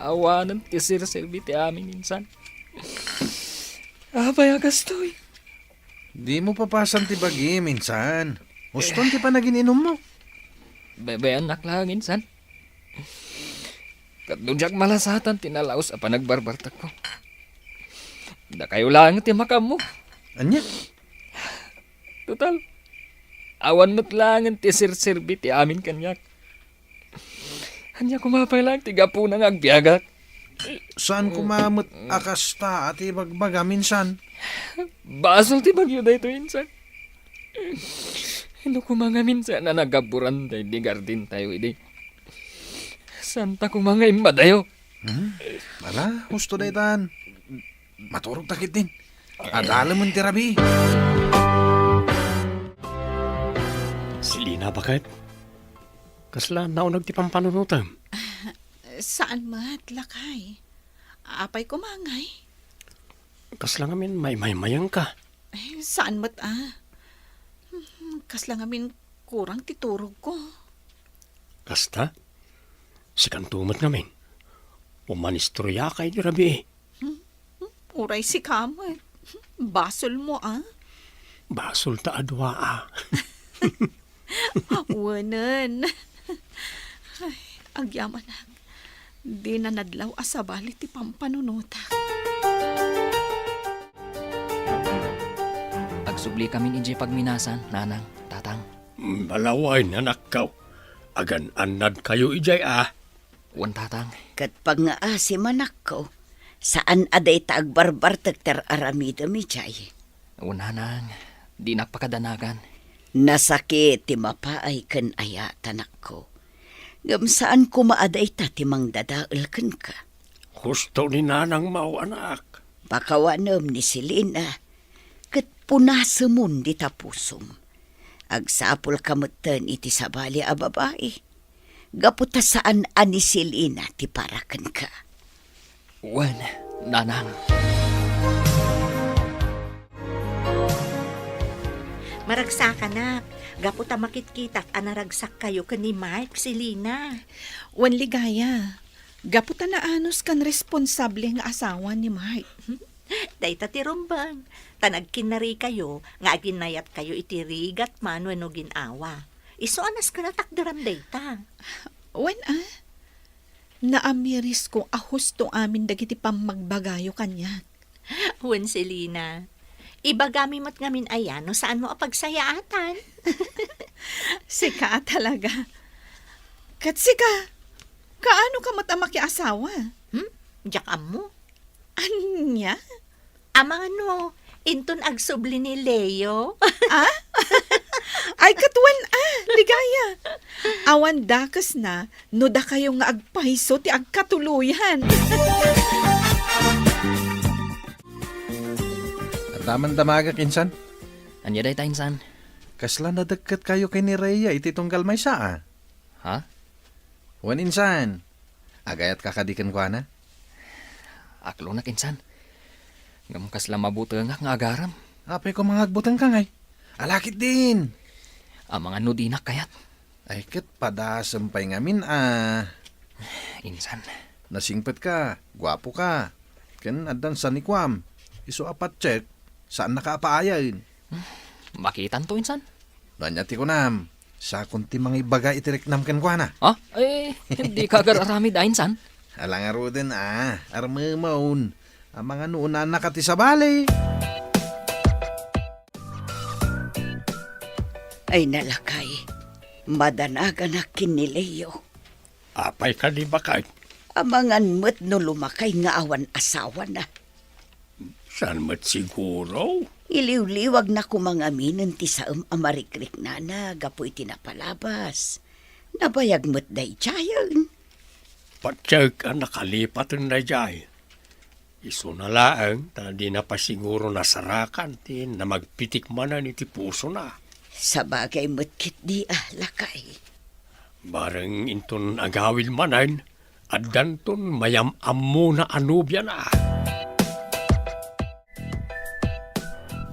Awanen ti serserbi ti amin insan. Apay a kastoy? Dimo papasan ti bagim insan. Huston ti panagin-inummo. Bebe-annak laeng insan. Ket no diak malasatan ti nalaus a panagbarbartekko, dakayo laeng ti makaammo. Ania? Total, awan met laengen ti serserbi ti amin kaniak. Ania koma pay laeng ti gapuna nga agbiagak? Saan koma met a kasta a ti ibagbaga minsan? Basol ti bagyo daytoy insan. No koma nga minsan a naggaburan daydi gardentayo idi, saanta koma nga immadayo. Hmm? Ala, husto daytan. Maturog ta ketdin. Adalemen ti rabii. Selina, baket? Kasla nauneg ti pampanunotem? Saan met, lakay. Apay koma ngay? Kasla ngamin maymaymayengka? Eh, saan met a. Hmm, kasla ngamin kurang ti turogko. Kasta? Sikanto met ngamin. Umanistoriaka idi rabii. Hmm? Hmm? Uray sika met. Basolmo, a? Basol ta a dua, a. Wenen. Ay, agyamanak. Dina nadlaw a sabali ti pampanunotak. Agsubli kamin idiay pagminasan, nanang, tatang. Malawen, anakko. Agan-annadkayo idiay, a. Wen, tatang. Ket pagngaasim, anakko, saan a dayta agbarbartek ti ar-aramidem idiay. Wen, nanang, dinak pakadanagan. Nasakit ti mapaay ken ayat, anakko. Ngem saan koma a dayta ti mangdadael kenka. Husto ni nanangmo, anak. Pakawanem ni Selina, ket punasemon dita pusom. Agsapulka metten iti sabali a babai, gapu ta saan a ni Selina ti para kenka. Wen, nanang. Maragsakanak, gapu ta makitkitak a naragsakkayo ken ni Mark, Selina. Wen, Ligaya, gapu ta naanuskan responsable nga asawa ni Mark. Dayta ti rumbeng, ta nagkinnarikayo nga aginayatkayo iti rigat man wenno gin-awa. Isu a nasken a takderam dayta. Wen, a? Naamirisko a husto amin dagiti pammagbagayo kaniak. Wen, Selina, ibagami met ngamin aya no saanmo a pagsayaatan. Sika a talaga. Ket sika, kaano ka met a makiasawa? Hmm? Diak ammo. Ania? Amangan no, inton agsubli ni Leo. Ah? Ay, ket wen, a, Ligaya. Awan dakesna no dakayo nga agpayso ti agkatuloyan. Adda man damagek, insan? Ania dayta, insan? Kasla nadekket kayo ken ni Rhea iti tunggal maysa, a? Ha? Wen, insan, agayatka kadi kenkuana? Aklonak, insan. Ngem kasla mabutengak nga agarem. Apay koma nga agbutengka ngay? Alakit din. Amangan no dinak kayat. Ay, ket padasem pay ngamin, a. Insan. Nasingpetka, guapoka. Ken addan sanikuam. Isu a patchek, saannaka a paayen. Hmm, makitanto, insan. No ania ti kunam, sakon ti mangibaga iti riknam kenkuana. Ha? Eh, dika agar-aramid a, insan. Ala ngaruden, a, armemon. Amangan no unanaka ti sabali. Ay, nalakay, madanaganak ken ni Leo. Apay kadi baket? Amangan met no lumakay nga awan asawana. Saan met siguro? Iliwliwagna koma ngaminen ti saem a marikriknana gapu iti napalabas. Nabayag met daydiayen. Patiek a nakalipaten daydiay. Isuna laeng ta dina pay siguro nasarakan ti namagpitik manen iti pusona. Sabagay met ketdi a, lakay. Bareng inton agawid manen, addanton mayam-ammona a nobiana.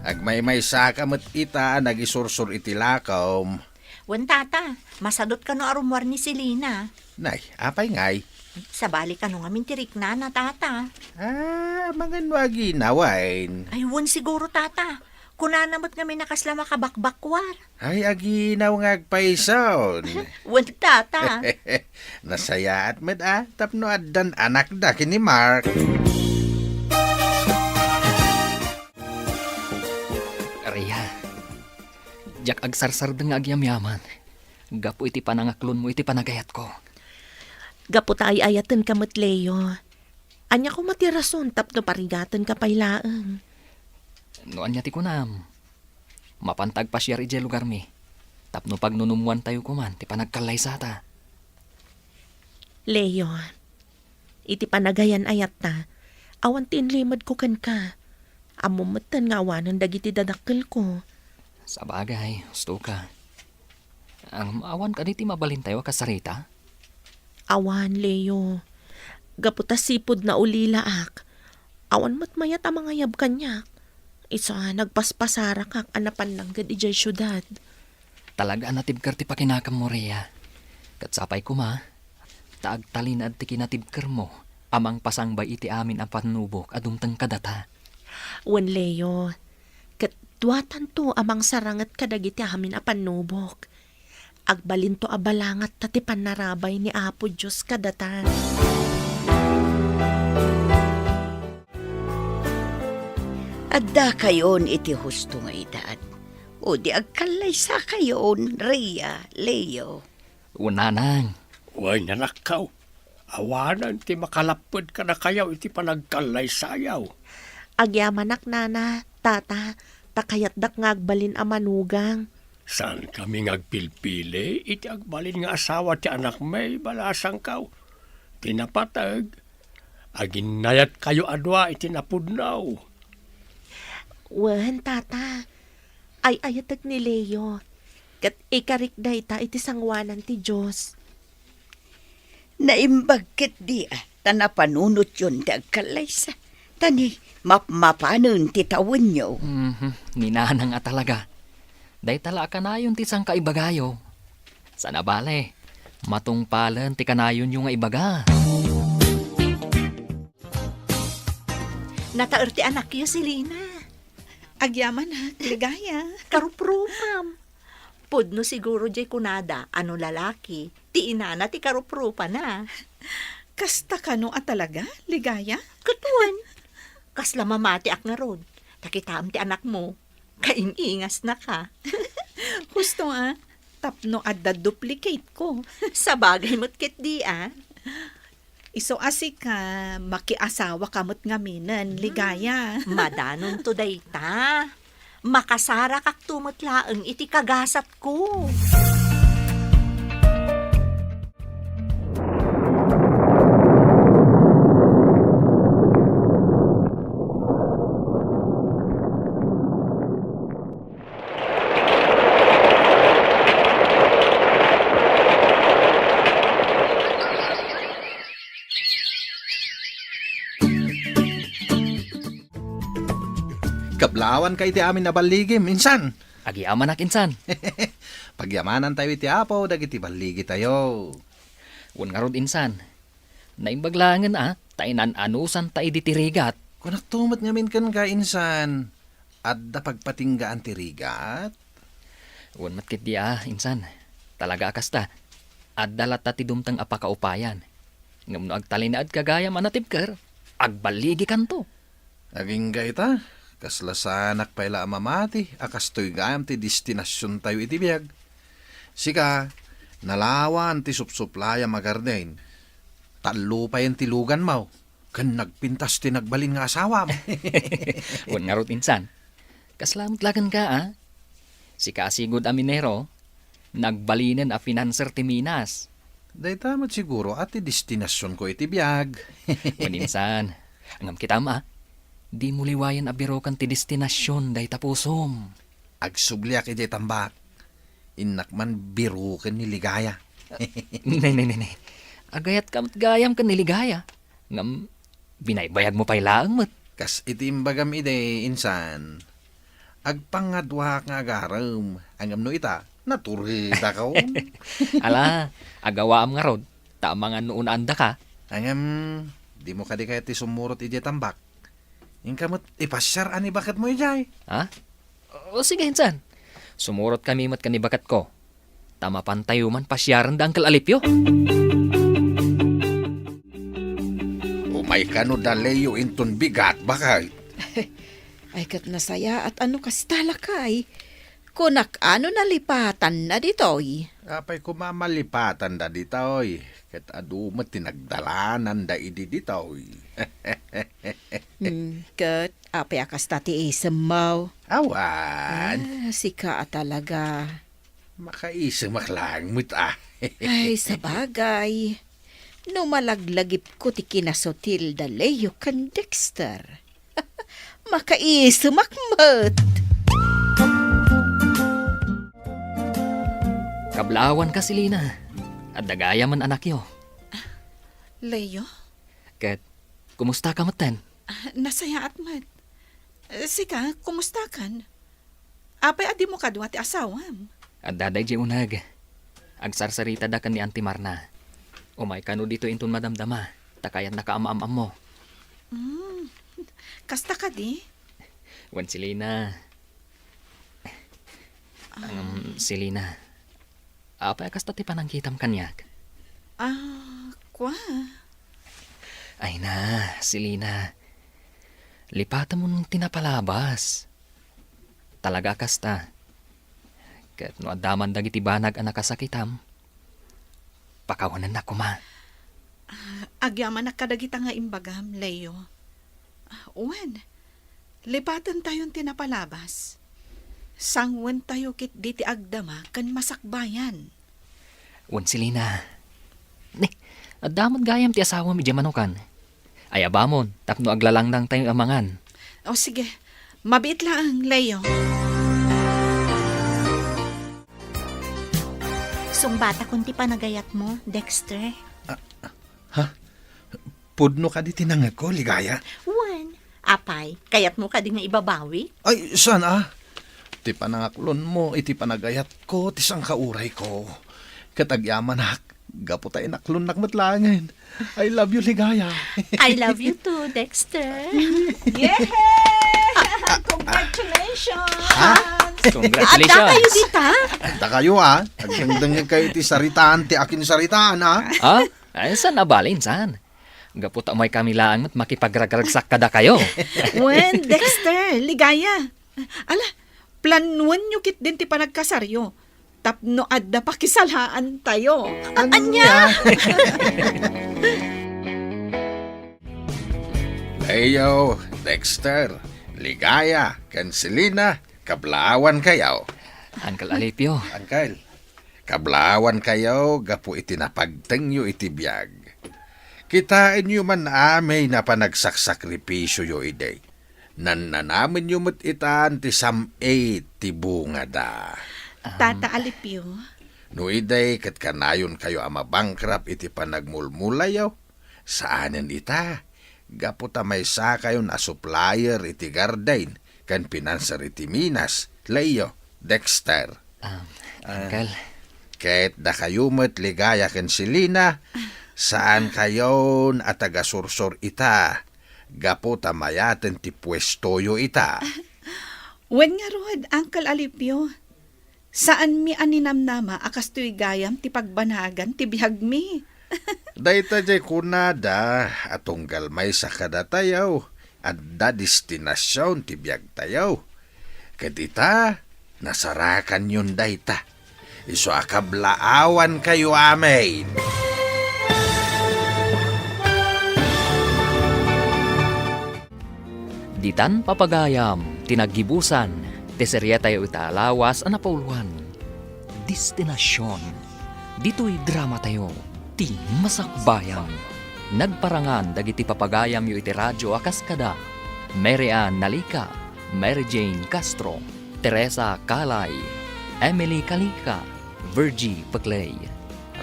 Agmaymaysaka met ita a nagisursor iti lakom. Wen, tata, masadot kano a rummuar ni Selina? Nay, apay ngay? Sabali kano ngamin ti riknana, tata. Ah, amangan no aginaw, wen? Ay, wen siguro, tata. Kunana met ngamin a kasla makabakbakuar. Ay, aginaw nga agpayson. Wen, tata. Nasayaat met a, tapno addan anakda ken ni Mark. Rhea, diak agsarsardeng nga agyamyaman gapu iti panangaklonmo iti panagayatko. Gapu ta ay-ayatenka met, Leo. Ania koma ti rason tapno parigatenka pay laeng? No ania ti kunam, mapanta agpasiar idiay lugarmi tapno pagnunummoantayo koman ti panagkallaysata. Leo, iti panagayan-ayatta, awan ti inlimedko kenka. Ammom metten nga awanen dagiti dadakkelko. Sabagay, husto ka. Ngem awan kadi ti mabalintayo a kasarita? Awan, Leo. Gapu ta sipud naulilaak, awan met mayat a mangayab kaniak. Isu a nagpaspasarakak a napan langged idiay siudad. Talaga a natibker ti pakinakemmo, Rhea. Ket sapay koma, ta agtalinaed ti kinatibkermo a mangpasangbay iti amin a pannubok a dumteng kadata. Wen, Leo, ket duatanto a mangsaranget kadagiti amin a pannubok. Agbalinto a balangatta ti pannarabay ni Apo Dios kadata. Addakayon iti husto nga edad. O di agkallaysakayon, Rhea, Leo. Wen, nanang. Wen, anakko. Awanen ti makalapped kadakayo iti panagkallaysayo. Agyamanak, nana, tata, ta kayatdak nga agbalin a manugang. Saankami nga agpilpili iti agbalin nga asawa ti anakmi, balasangko. Ti napateg, aginnayatkayo a dua iti napudno. Wen, tata, ay-ayatek ni Leo, ket ikarik dayta iti sangoanan ti Dios. Naimbag ketdi a ta napanunotyon ti agkallaysa, ta ni mapmapanen ti tawenyo. Mhm, ni nanang a talaga. Dayta la a kanayon ti sangkaibagayo. Sana bale, matungpalen ti kanayonyo nga ibaga. Nataer ti anakyo, Selina. Agyamanak, ligaya. Karuprupam. Pudno siguro jay kunada a no lalaki, ti inana ti karuprupana. Kasta kano a talaga, ligaya? Ket wen, kasla mamatiak ngarud, ta kitaem ti anakmo, kaing-ingasnaka. Husto a, tapno adda duplicate ko. Sabagay met ketdi a. Isu a sika, makiasawaka met ngaminen, ligaya. Madanonto dayta. Makasarakakto met laeng iti kagasatko. Kablawanka iti amin a balligim, insan. Agyamanak, insan. Pagyamanantayo iti Apo dagiti balligitayo. Wen ngarud, insan. Naimbag laengen a, ta inan-anusanta idi ti rigat. Kunakto met ngamin kenka, insan. Adda pagpatinggaan ti rigat? Wen met ketdi a, insan. Talaga a kasta. Adda latta ti dumteng a pakaupayan. Ngem no agtalinaedka gayam a natibker, agballigikanto. Agingga ita, kasla saanak pay la a mamati a kastoy gayam ti destinasiontayo iti biag. Sika, nalawan ti supsuplayam a garden. Tallo payen ti luganmo. Ken nagpintas ti nagbalin nga asawam. Wen ngarud, insan. Kasla met la kenka, a? Sika a sigud a minero, nagbalinen a financer ti minas. Dayta met siguro a ti destinasionko iti biag. Wen, insan. Ngem kitam, a? Dimo liwayen a biroken ti destinasion dayta pusom. Agsubliak idiay tambak. Innak man biroken ni Ligaya. Ne, ne, ne, ne. Agayatka met gayam ken ni Ligaya. Ngem, binaybayagmo pay laeng met. Kas iti imbagam idi, insan, agpangaduak nga agarem, ngem no ita, naturedakon. Ala, agawaam ngarud, ta amangan no unaandaka. Ngem, dimo kadi kayat ti sumurot idiay tambak? Inka met ipasiar a ni baketmo idiay. Ha? O, sige, insan. Sumurotkami met ken ni baketko. Ta mapantayo man pasiaren da Uncle Alipio. Umay kano da Leo inton bigat, bakay? Ay, ket nasayaat a no kasta, lakay. Kunak a no nalipatanna ditoy. Apay koma malipatanna ditoy? Ket adu met ti nagdalananda idi ditoy. Hmm, ket apay a kasta ti isemmo? Awan. Ah, sika a talaga. Makaisemak laeng met, a. Ay, sabagay. No malaglagipko ti kinasutil da Leo ken Dexter, makaisemak met. Kablawanka, Selina. Adda gayam anakyo. Leo? Ket, kumustaka metten? Ah, nasayaat met. Eh, sika, kumustakan? Apay a dimo kadua ti asawam? Adda daydiay uneg. Agsarsaritada ken ni Auntie Marna. Umay kano ditoy inton madamdama, ta kayatnaka a maam-ammo. Hmm, kasta kadi? Wen, Selina. Ah. Um, Selina, apay a kasta ti panangkitam kaniak? Ah, kua? Ay na, Selina. Lipatemon ti napalabas. Talaga a kasta. Ket no adda man dagiti banag a nakasakitam, pakawanennak koma. Ah, agyamanak kadagita nga imbagam, Leo. Ah, wen, lipatentayon ti napalabas. Sangwentayo ketdi ti agdama ken masakbayan. Wen, Selina. Ni, adda met gayam ti asawam idiay manukan. Ayabamon tapno aglalangdangtayo a mangan. O sige, mabiit laeng, Leo. Sungbatakon ti panagayatmo, Dexter. Ha? Pudno kadi ti nangngegko, Ligaya? Wen, apay, kayatmo kadi nga ibabawi? Ay, saan a? Ti panangaklonmo iti panagayatko ti sangkaurayko. Ket agyamanak, gapu ta inaklonnak met laengen. I love you, Ligaya. I love you too, Dexter. Yehey! Congratulations! Ha? Congratulations! Adda kayo dita? Adda kayo, a. Agdengdengngeg kayo iti saritaan ti akinsaritaan, a. Ha? Ay, saan a balin, saan? Gapu ta umaykami laeng met makipagragragsak kadakayo. Wen, Dexter, Ligaya. Ala, planuenyo ketdin ti panagkasaryo tapno adda pakisalaantayo. Ania? Ania? Leo, Dexter, Ligaya, ken Selina, kablaawankayo. Uncle Alipio. Uncle, kablaawankayo gapu iti napagtengyo iti biag. Kitaenyo man amin a panagsaksakripisioyo idi. Nannanamenyo met itan ti sam-it ti bungada. Tata Alipio. No idi ket kanayonkayo a mabankrupt iti panagmulmulayo, saanen ita, gapu ta maysakayon a supplier iti garden ken financier iti minas, Leo, Dexter. Ah, Uncle. Ket dakayo met, Ligaya ken Selina, saankayon a tagasursor ita, gapu ta mayaten ti puestoyo ita. Wen ngarud, Uncle Alipio, saanmi a ninamnama a kastoy gayam ti pagbanagan ti biagmi. Dayta diay kunada a tunggal maysa kadatayo, adda destinasion ti biagtayo. Ket ita, nasarakanyon dayta. Isu a kablaawankayo amin. Ditan papagayam ti naggibusan ti seriatayo ita a lawas a napauluan, Destinasion. Ditoy dramatayo, ti Masakbayan. Nagparangan dagiti papagayamyo iti radio a kas kada Mary Ann Nalica, Mary Jane Castro, Teresa Calay, Emily Calica, Virgie Peclay,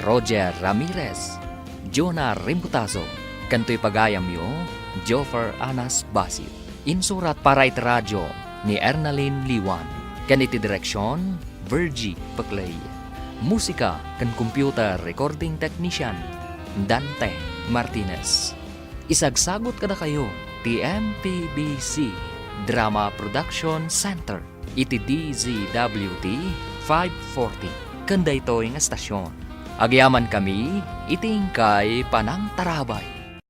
Roger Ramirez, Jonah Rimbutazo, ken toy pagayamyo, Joffer Anas Basit. Insurat para iti radio ni Ernalyn Liwan, ken iti direksion, Virgie Peclay. Musika ken computer recording technician, Dante Martinez. Isagsagut kadakayo ti M P B C Drama Production Center iti D Z W T five forty ken daytoy nga estasion. Agyamankami iti inkay panangtarabay.